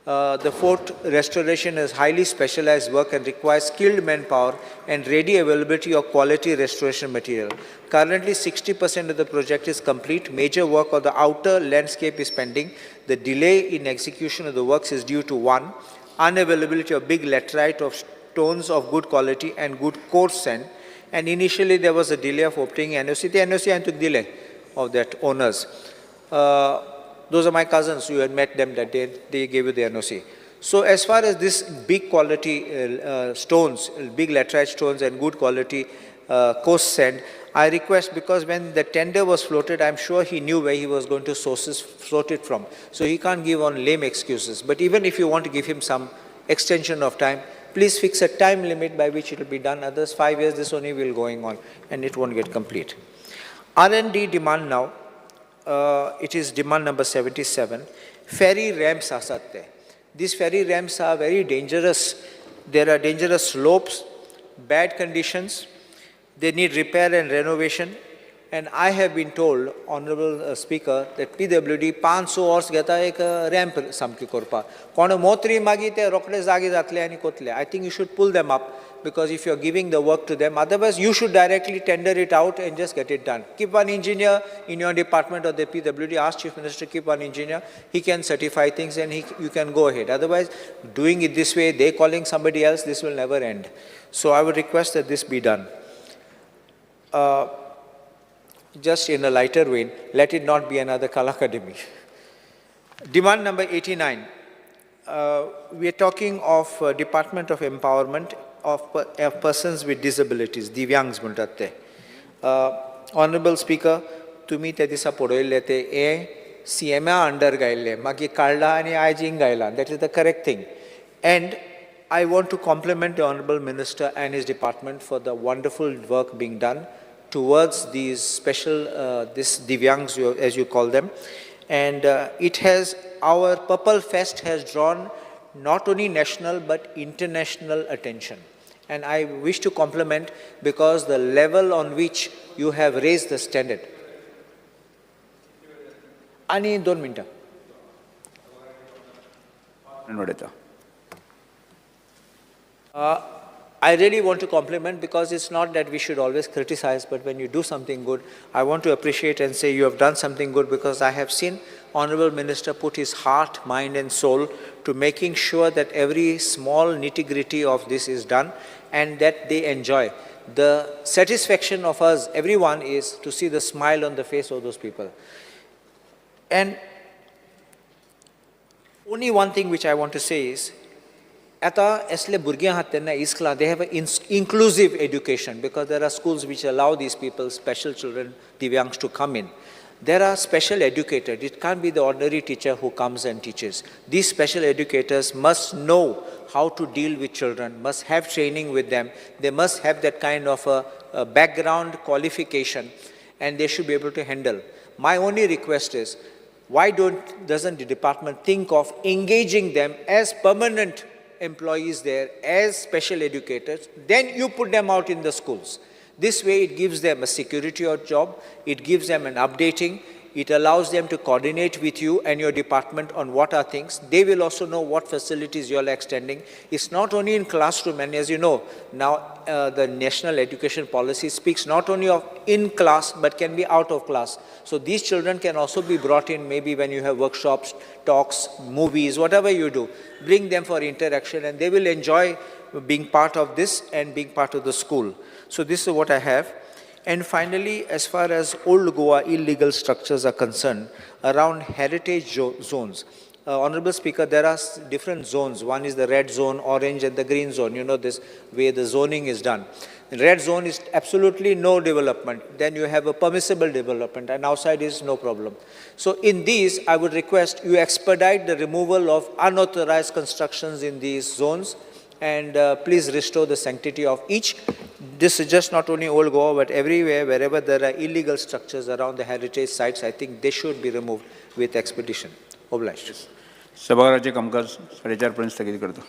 The fort restoration is highly specialized work and requires skilled manpower and ready availability of quality restoration material. Currently, 60% of the project is complete. Major work on the outer landscape is pending. The delay in execution of the works is due to 1, unavailability of big laterite of stones of good quality and good coarse sand. And initially, there was a delay of obtaining NOC. The NOC and took delay of that owners. Those are my cousins. You had met them that day. They gave you the NOC. So as far as this big quality stones, big laterite stones and good quality coarse sand, I request, because when the tender was floated, I'm sure he knew where he was going to float it from. So he can't give on lame excuses. But even if you want to give him some extension of time, please fix a time limit by which it will be done. Others, 5 years, this only will going on and it won't get complete. R&D demand now, it is demand number 77. Ferry ramps asat te. These ferry ramps are very dangerous. There are dangerous slopes, bad conditions. They need repair and renovation. And I have been told, Honorable Speaker, that PWD 5-6 वर्स घेता एक ramp सामकी करपाक. कोण मोत्री मागीर ते रोखडे जागे जातले आनी कोतले. I think you should pull them up because if you are giving the work to them, otherwise you should directly tender it out and just get it done. Keep one engineer in your department or the PWD, ask Chief Minister, keep one engineer, he can certify things and you can go ahead. Otherwise, doing it this way, they calling somebody else, this will never end. So I would request that this be done. Just in a lighter vein, let it not be another Kala Academy. Demand number 89. We are talking of Department of Empowerment of Persons with Disabilities, Divyangs म्हणटात ते. Honorable Speaker, तुमी त्या दिसा पळयल्ले ते हे सीएमा under गायल्ले, मागीर काडला आनी आयज हिंग गायला. That is the correct thing. And I want to compliment the Honorable Minister and his department for the wonderful work being done towards these special, this Divyangs, as you call them. And our Purple Fest has drawn not only national but international attention. And I wish to compliment because the level on which you have raised the standard. Ani 2 minutes. I really want to compliment because it's not that we should always criticize, but when you do something good, I want to appreciate and say you have done something good because I have seen Honorable Minister put his heart, mind and soul to making sure that every small nitty-gritty of this is done and that they enjoy. The satisfaction of us, everyone, is to see the smile on the face of those people. And only one thing which I want to say is, आता असले भुरगे आहात तेन्ना इस्कला they have a inclusive education because there are schools which allow these people, special children, Divyangs to come in. There are special educators. It can't be the ordinary teacher who comes and teaches. These special educators must know how to deal with children, must have training with them. They must have that kind of a background qualification and they should be able to handle. My only request is, why doesn't the department think of engaging them as permanent employees there, as special educators, then you put them out in the schools. This way it gives them a security of job, it gives them an updating, it allows them to coordinate with you and your department on what are things. They will also know what facilities you are extending. It's not only in classroom, and as you know, now the national education policy speaks not only of in class, but can be out of class. So these children can also be brought in maybe when you have workshops, talks, movies, whatever you do. Bring them for interaction and they will enjoy being part of this and being part of the school. So this is what I have. And finally, as far as Old Goa illegal structures are concerned, around heritage zones, Honorable Speaker, there are different zones. One is the red zone, orange and the green zone. You know this way the zoning is done. The red zone is absolutely no development. Then you have a permissible development and outside is no problem. So in these, I would request you expedite the removal of unauthorized constructions in these zones and please restore the sanctity of each. This is just not only Old Goa, but everywhere, wherever there are illegal structures around the heritage sites, I think they should be removed with expedition. Obliged. सभाघराचे कामकाज 4:30 पर्यंत स्थगीत करतो.